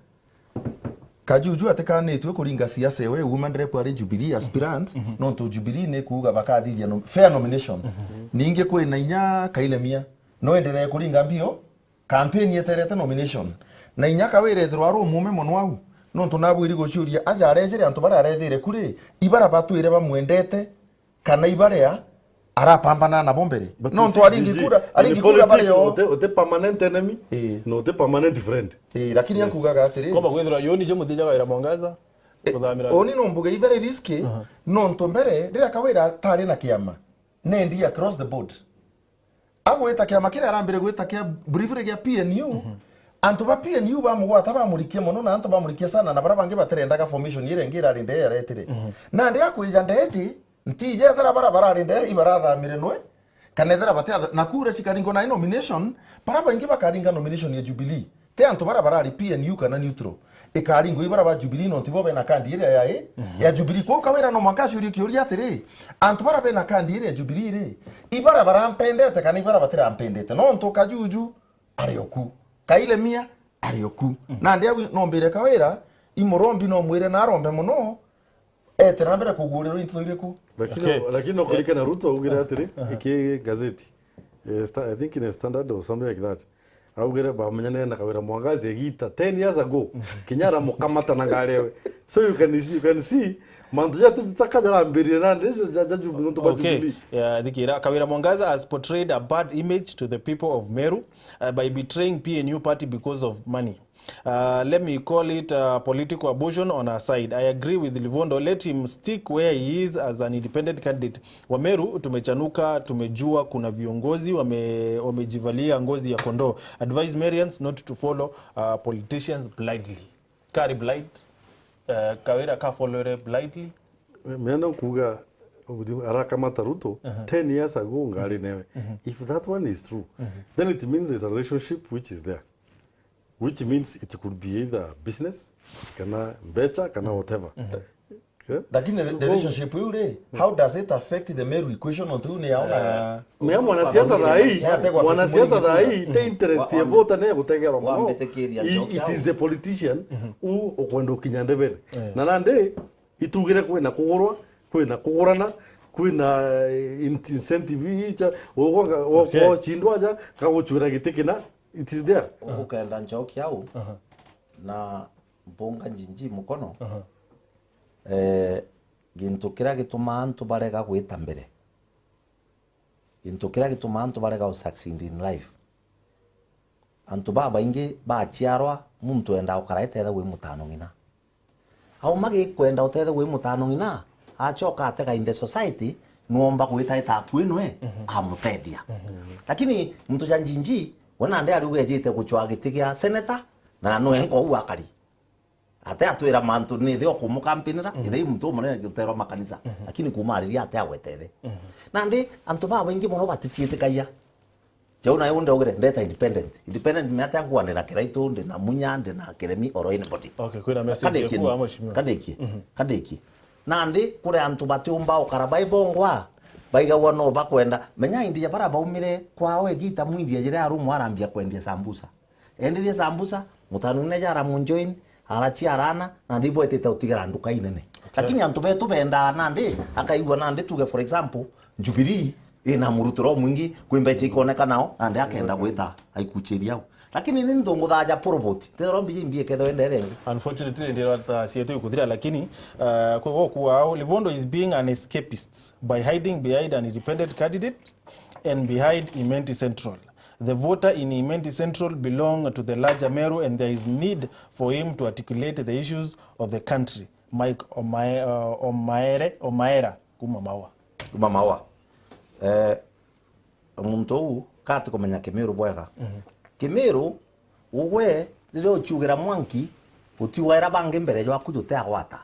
Kajuju atikanitue kuringa siasa ewe, woman rep ari Jubilee aspirant, mhm, nontu Jubilee ni kuuga bakathithia no-, fair nominations. Mhm. Ningi kwina inya Kailemia, no endelee kuringa mbio, campaign yeterete nomination. Na inya Kawira ethirwa ari umume mono au, nontu nabwiri guciuria aja arejere antu baria arethire kuri, ibara batwire bamwendete, kana ibaria arapambana nabo mbere. But you see, aringi Gigi, kura, in aringi kura politics, baria o. Uti, uti permanent enemy, ii, na uti permanent friend. Ii, lakini yes, akugaga atiri, komba kwithirwa yoni je muthija Kawira Mwangaza, eh, kuthamira. Oni no mbuge i very risky, aha, nontu mbere, riria Kawira atari na kiama, nendi across the board. Agwita kiama kiria arambire gwita kia briefly gia P N U, mhm, antu ba P N U bamugwata, bamurikia mono, na antu bamurikia sana, na baria bangi batirendaga formation iria ingi irari ndee yaretire. Mhm. Nandi akwija ndeji, ntijethera baria barari ndee ibarathamire nwe, kana ethera batia-, na kura cikaringwa na nomination, baria baingi bakaringa nomination ya Jubilee. Ti antu baria barari P N U kana neutral. Ikaringwa i baria ba Jubilee, nontu bo bena kandi iria ya i, mhm, ya Jubilee. Kwou Kawira no mwanka aciurie kiuria atiri, antu baria bena kandi iria ya Jubilee ri, i baria barampendete kana i baria batirampendete? Nontu Kajuju ari oku, Kailemia ari oku. Mhm. Nandi au nombire Kawira, i murombi no mwire na arombe mono, ete na mbere kugurirwa into iriku. Lakini, okay, lakini no kuririkana Ruto augire atiri, aha, iki gazeti, eh, sta-, I think in a Standard or something like that. Augire bamenyanire na Kawira Mwangaza igita ten years ago. Mhm. Kinya aramukamata na ngari ewe. So you can see, you can see, mantu ja tutaka jarambirire na ndese ja, ja Jubilee, nontu ba, okay, Jubilee. Yeah, thikira, Kawira Mwangaza has portrayed a bad image to the people of Meru, uh, by betraying P N U party because of money. Uh, let me call it, uh, political abortion on our side. I agree with Livondo. Let him stick where he is as an independent candidate. Wameru tumechanuka, tumejua kuna viongozi wame-, wamejivalia ngozi ya kondoo. Advise Meruians not to follow, uh, politicians blindly. Kari blind, uh, Kawira ka followere blindly. Mena kuuga arakamata Ruto, aha, ten years ago ngari newe. Mhm. If that one is true, mhm, then it means there's a relationship which is there. Which means it could be either business, kana mbecha, kana whatever. Mhm. Eh? Lakini re-, relationship iu ri, how does it affect the Meru equation? Nontu ni yaona, eh, me mwanasiasa thaa hii, mwanasiasa thaa hii, te interest ya voter ne gutegerwa mono. It is the politician u ukwenda ukinya ndebere. Eh. Na nandi, itugire kwina kugurwa, kwina kugurana, kwina, eh, in-, incentive icha, ugwa, okay, ochindwa aja, kaguchwira giti kina, it is there. Ukenda njoki au, aha, na mbunga njinji mukono, aha, eh, gintu kiria gitumaa antu barega gwita mbere, gintu kiria gitumaa antu barega u succeed in life, antu babaingi baciarwa, muntu enda ukara etethagua wi mutano ng'ina. Auma gikwenda utethagua wi mutano ng'ina, acoka atega in the society, nwomba gwita eta akui nwe, amutethia. Lakini muntu ja Njinji, we nandi ariuga ejite gucwa giti gia senator, na nwe nkou akari. Ate atwira mantu ni thi okumukampinira, ithe i muntu umunene guterwa makanisa, lakini kuma ariria ate agwetete. Nandi antu babaingi mono baticiitikagia. Jau nayo ndaugire, ndeta independent. Independent ni atia ngwanira Kiraitu, ndi na Munya, ndi na Kiremi, or anybody. Okay, kwina message Kandikie, yaku wa mheshimiwa. Kandikie, kandikie. Nandi kuri antu batiumba ukara baibongwa, baigagua no bakwenda. Menya indi ya bara baumire kwao igita mwindia jire arumu arambia kwendia sambusa. Enderie sambusa, mutanu ne jara munjoin, araciarana, nandi ibwetete utigara nduka inene. Lakini antu betu bendaa nandi, akaigua nandi tuge for example, Jubilee ina murutiro umwingi, kwi mbecha ikoneka nao, nandi akenda gwita aikuchiria au. Lakini ni nthungu thaja poroboti, tethirwa mbiji imbi ikethirwa indere ingi. Unfortunately, ndirwa ta cietu ikuthira, lakini, uh, kwi gwo kuwa au, Livondo is being an escapist by hiding behind an independent candidate and behind Imenti Central. The voter in Imenti Central belong to the larger Meru and there is need for him to articulate the issues of the country. Mike Omae-, uh, Omaere, Omaera, kuma Maua. Kuma Maua. Eh, muntu uu kati kumenya Kimiru bwega. Kimiru, ugwe, riria uciugira mwanki, utiugaira bangi mbere jwaku juteagwata.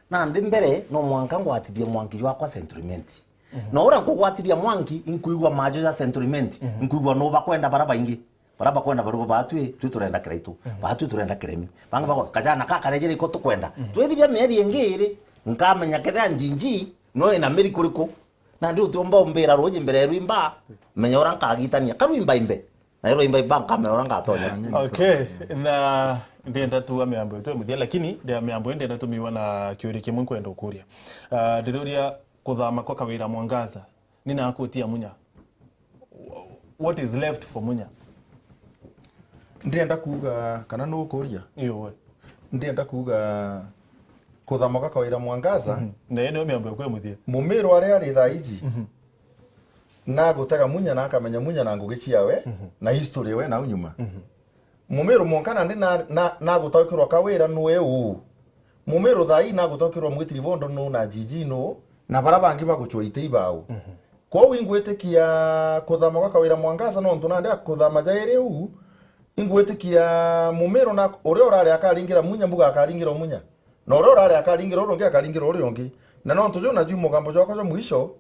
Nandi mbere, no mwanka ngwatithie mwanki jwakwa Central Imenti. Na uria nkugwatithia mwanki, inkwigua majo ja Central Imenti, inkwigua no bakwenda bara baingi. Bara bakwenda barugo batwi, twi turenda Kiraitu. Batwi turenda Kiremi. Bangi bako, kajana ka karejere iko tukwenda. Twithiria mieri ingi iri, nkamenya kethia Njinji, no ina miri kuriku. Nandi utiumba umbira ruji mbere ya rwimba, menya uria nkagitania. Karwimba imbe. Na iro imba imba nkamenya uria ngatonya. Okay, na ndienda tu amiambo yetu muthia, lakini ndi amiambo ndienda tumiwa na kiuria kimwe nkwenda ukuria. Ah, ndiruria kuthama kwa Kawira Mwangaza, ni nakutia Munya. What is left for Munya? Ndienda kuuga kana nukuria? Iyo we. Ndienda kuuga kuthama kwa Kawira Mwangaza. Mhm. Na iyo niyo miambo yakwa muthia. Mumiru aria ari thaa iji, nagutega Munya na akamenya Munya na ngugi ciawe, na history we nau nyuma. Mumiru mwanka nandi na, na, nagutaukirwa Kawira nue uu. Mumiru thaa ii nagutaukirwa Mwitiri Vondo nuu na Njinji nuu, na bara bangi bagucwa iti ibau. Kwou ingwitikia kuthama gwa Kawira Mwangaza nontu nandi akuthama jairi uu, ingwitikia Mumiru na uria urari akaringira Munya mbuga akaringira Munya. Na uria urari akaringira uria ungi akaringira uria ungi. Na nontu juu na juu mugambo jwakwa jwa mwisho,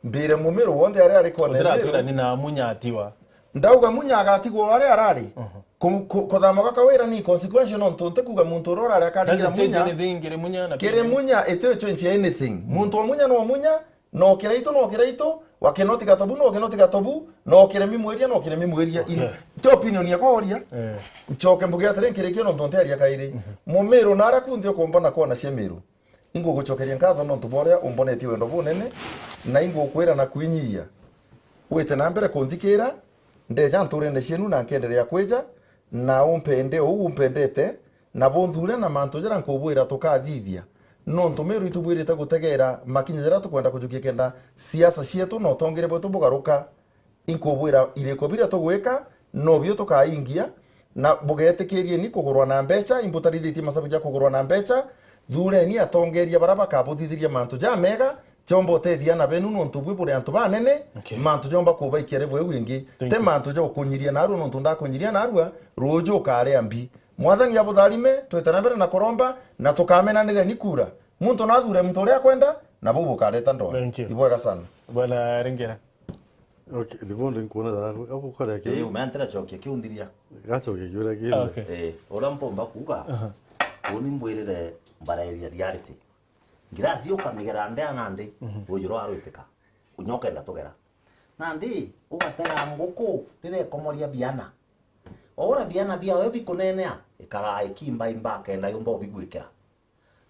mbire Mumiru wonthe aria ari kona Uthiratwira Miru. Ni na Munya atiwa. Ndauga Munya agatigwo aria arari. Ku-, ku-, kuthama gwa Kawira ni consequential nontu ntikuga muntu uria urari akaringira Munya. Does it change anything kiri Munya na kiri Munya? It will change anything. Muntu wa Munya no Munya, no Kiraitu no Kiraitu, wa Kinoti Gatobu no Kinoti Gatobu, no Kiremi Mwiria no Kiremi Mwiria. In-, okay. Ti opinion yakwa uria. Eh. Ncoke mbuge atiri nkirikie nontu ntiaria kairi. Mumiru na aria kunthe ukumbona kona cia Miru. Ingugucokeria nkatho nontu bwa uria umbonetie wendo bunene, na ingukwira na kwinyia. Wite na mbere kunthikira, ndeja nturene cienu na nkenderea kwija, na umpende uu umpendete, na bunthure na mantu jaria nkubwira tukathithia. Nontu Miru itubwirite gutegera makinya jaria tukwenda kujukia kenda siasa cietu na utongeria bwetu bugaruka. Inkubwira iriko biria tugwika, nobio tukaingia, na bugetikirieni kugurwa na mbecha, imbutarithitie masabu ja kugurwa na mbecha, thureni atongeria baria bakabuthithiria mantu jamega, jomba utethia ana benu nontu bwi buri antu banene, okay, mantu jomba kubaikia level iu ingi. Thank you. Ti mantu ja ukunyiria narua nontu ndakunyiria narua, ruuju ukaria mbi. Mwathani abutharime, twite na mbere na kuromba, na tukamenanire ni kura. Muntu nathure muntu uria akwenda, na buu bukareta ndoa. Thank you. Ibwega sana. Bwana Ringera. Okay, Livondo nkuona thaa, abu kore ki- Ii, umeantira cokia kiu nthiria. Gacokia kiuria kingi. Okay. Ii, uria mpomba kuuga, aha, uni mbwirire mbara ya reality. Ngirasi ukamigera ndea nandi, mhm, ruuju rwa rwitika. Unya ukenda tugera. Nandi, ugatega nguku, riria ikomoria biana. O uria biana biayo bikunenea, ikara ikimba imba kenda yumba ubigwikira.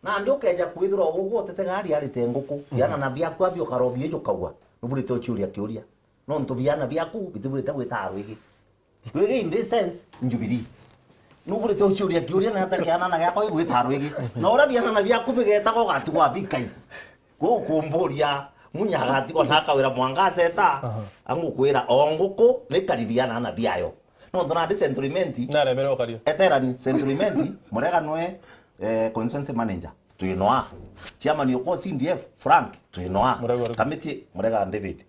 Nandi ukeja kwithirwa ugwo utetega ari arite nguku, mhm, biana na biaku abio karobie jukagwa, nuburite uciuria kiuria. Nontu biana biaku bitiburite gwita rwigi. Rwigi in this sense, Jubilee. Nuburite uciuria kiuria na ata kiana na giakwa gigwita rwigi. Na uria biana na biaku bigetaga ugatigwa bikai. Kuu kumburia, Munya agatigwa na Kawira Mwangaza eta, aha, angukwira o nguku ni karibiana na biayo. Nontu nandi Central Imenti, Naremere ukaria. Eterani, Central Imenti, Murega nwe, eh, constituency manager, twinoa. Chairman okwa C D F, Frank, twinoa. Murega uri? Kamiti, Murega David.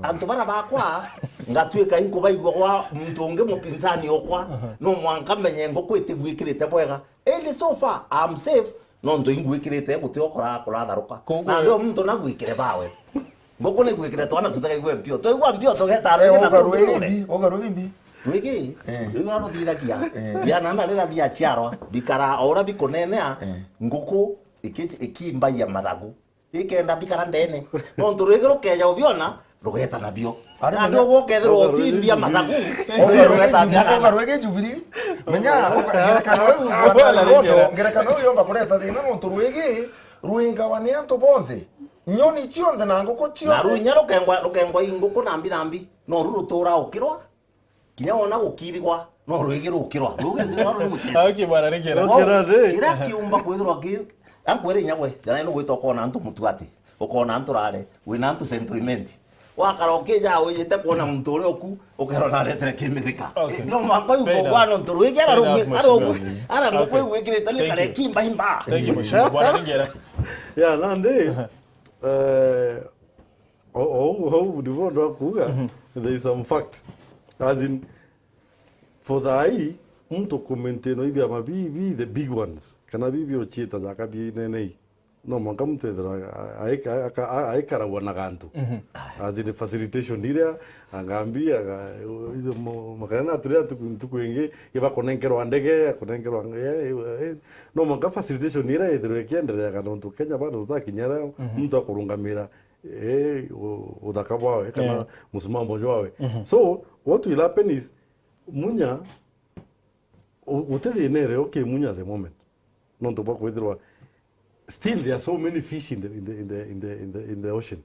Antu bara bakwa, ngatuika inkubaigua gwa muntu ungi mupinzani okwa, no mwanka menye nguku itigwikirite bwega. Indi so far, I'm safe, nontu ingwikirite guti okora kuratharuka. Kuku- Na ndio muntu nagwikire bawe. Nguku nigwikire twana tutakaigua mpio. Twaigua mpio tugeta rwigi na tugiture. Oga rwigi mbi, oga rwigi mbi. Rwigi, Eh. Rwigi na ruthithagia. Eh. Biana na rira biaciarwa, bikara o uria bikunenea, Eh. Nguku iki-, ikimbagia mathagu. Ikenda bikara ndene. Nontu rwigi rukeja ubiona, rugeta nabio. Ari nandi menya- ugukethirwa utimbia mathagu, Oga rwigi rugeta Jubilee, biana. Oga rwigi Jubilee. Menya, oga-, ngerekano iu, Bwana Rigondo, ngerekano iu yomba kureta thina nontu rwigi rwingawa ni antu bonthe. Nyoni cionthe na nguku cionthe. Na ruu inya rukengwa, rukengwa i nguku nambi nambi. No ru rutura ukirwa. Kinya wona gukirigwa, no rwigi rukirwa. Rwigi rukirwa ruri mucere. Aki bwana, ni kira. Wow. Kira ri? Kira kiumba kwithirwa ki, ankwire inya gwe, jana ino gwita ukona antu mutu ati. Ukona antu rare, wina antu Central Imenti. Wakara ukija wijite kuona muntu uria uku, ukerwa naretere kimithika. Okay. No mwanka yu Fair enough. Kogwa nontu rwigi ara Fair enough, rugwi-, ara mheshimiwa. Rugwi-, ara nguku Okay. igwikirite ni Thank kare you. Kimba imba. Thank you, mheshimiwa. Bwana Ringera. Ya, nandi, eh, o-, o-, o-, ndivyo ndo kuuga, there is some fact. As in, for the eye, muntu kumaintain ibi ama bibi, the big ones, kana bibi uchiita jaka binene i. No mwanka muntu ethira a-, a-, aika-, aka-, a-, aikaragwa na gantu. As in facilitation iria, angambi, aga-, izo mo-, makanena aturia ntuku, ntuku ingi, ibakunenkerwa ndege, akunenkerwa nge-, eh, eh, no mwanka facilitation iria ithirwe ikiendereaga nontu Kenya bado tutakinyira muntu akurungamira, eh, u-, uthaka bwawe kana Yeah. musimamo jwawe. So, what will happen is, Munya, u-, guti thina irio ki Munya at the moment. Nontu bwa kwithirwa still there are so many fish in the, in the, in the, in the, in the, in the ocean.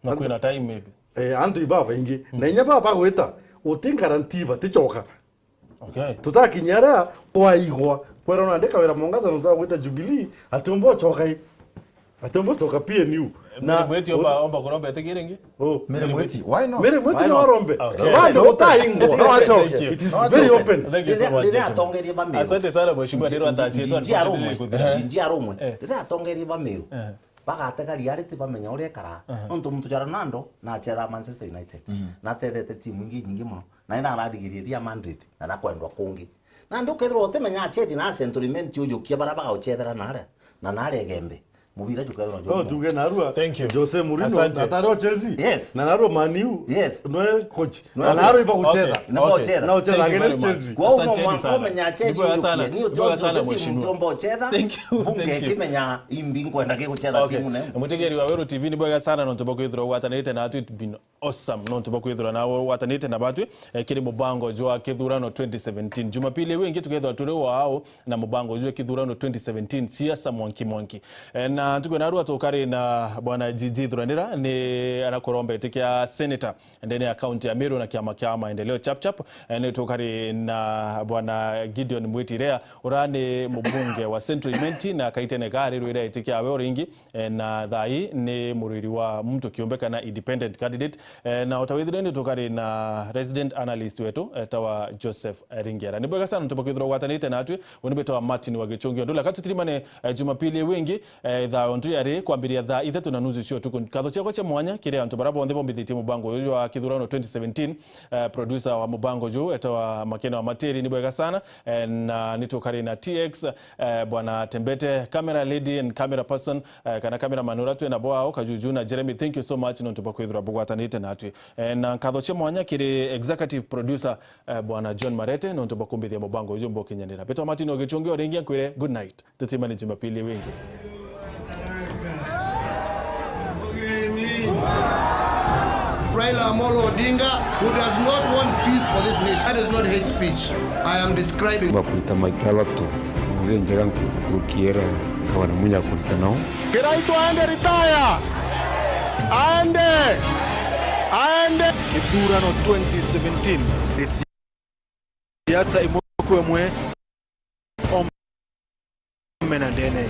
Na kwina time maybe. Eh, antu ibabaingi. Na inya baba gwita, uti guarantee batichoka. Okay. Tutakinya aria kwaigwa, kwera nandi Kawira Mwangaza nontu agwita Jubilee, atiumba uchoka i. Ati umbe uchoka P N U. Na Mary Mweti omba, omba kuromba etike ringi? Oh. Mary Mweti, why not? Mary Mweti no arombe. Okay. Bado utaingwa. No achoke. It is very open. Thank you so much, gentlemen. Riria atongeria ba Meru. Asante sana, mheshimiwa, ndirwa atacietwa. Jinji arumwe. Jinji arumwe. Eh. Riria atongeria ba Meru. Eh. Bagatega reality bamenya uria ekara. Nontu muntu ja Ronaldo na achetha Manchester United. Na atethete timu ingi nyingi muno. Na ina ararigiria Real Madrid na nakwendwa kungi. Nandi ukethirwa utimenya achethi na Central Imenti ujukia baria bagauchethera naria, na naria Igembe. Mubira jukethirwa juu. No, tuge narua. Thank you. Jose Mourinho, asante. Atari o Chelsea. Yes. Na narua Man U. Yes. Nwe coach. Na narua iba guchetha. Okay. Na guchetha. Na guchetha against Chelsea. Kwa uno mwanka umenya achethi ujukia. Ni utonjo sana, mheshimiwa. Mtombo uchetha. Thank you. Bunge kimenya imbi nkwenda ke guchetha timu ne. Mutegeri wa Weru T V, ni bwega sana nontu bwa kwithirwa ugwatanite na atwi bino. Awesome. Nontu bwa kwithirwa nawe ugwatanite na batwi, eh, kiri mubango jwa kithurano twenty seventeen. Jumapili iu ingi tukethirwa turi wao na mubango jwa kithurano twenty seventeen, siasa mwanki mwanki. Eh, na ntuku ya narua tukari na bwana Gigi Thuranira, ni anakuromba iti kia senator ndene ya kaunti ya Meru na kiama kia Maendeleo Chap Chap. Eh, ni tukari na bwana Gideon Mwitirea, ura ni mubunge wa Central Imenti na akaitene gari rwira iti kiawe uringi. Eh, na thaa ii ni muriri wa muntu kiumbe kana independent candidate. Eh, na o ta withire ni tukari na resident analyst wetu, eh, etawa Joseph Ringera. Ni bwega sana nontu bwa kwithirwa ugwatanite natwi. Uni betawa Martin wa Gichungi Ondula. Ka tutirimane, eh, Jumapili iu ingi, eh, thaa ontu yari kwambiria thaa ithatu na nusu cia utuku. Nkatho ciakwa cia mwanya kiri antu baria bonthe bombithitie mubango uyu jwa kithurano twenty seventeen. Eh, producer wa mubango juu etawa Makena wa Matiri, ni bwega sana. Eh, na ni tukari na T X, eh, bwana Tembete, camera lady and camera person, eh, kana cameraman uria twi nabo ao, Kajuju na Jeremy, thank you so much nontu bwa kwithirwa bugwatanite natwi. Eh, na nkatho cia mwanya kiri executive producer, eh, bwana John Marete nontu bwa kumbithia mubango uyu mbukinyanira. Betwa Martin Ogichungi o ringi nkwire good night. Tutimane Jumapili iu ingi. Raila Amolo Odinga, who does not want peace for this nation. That is not hate speech I am describing. Bakwita maita athatu, ngugi njega nkuruki iria Gavana Munya akurita nao. Kiraitu aende retire! Aende! Aende! Kithurano twenty seventeen ni siasa imwe kwa imwe. Ome na ndene.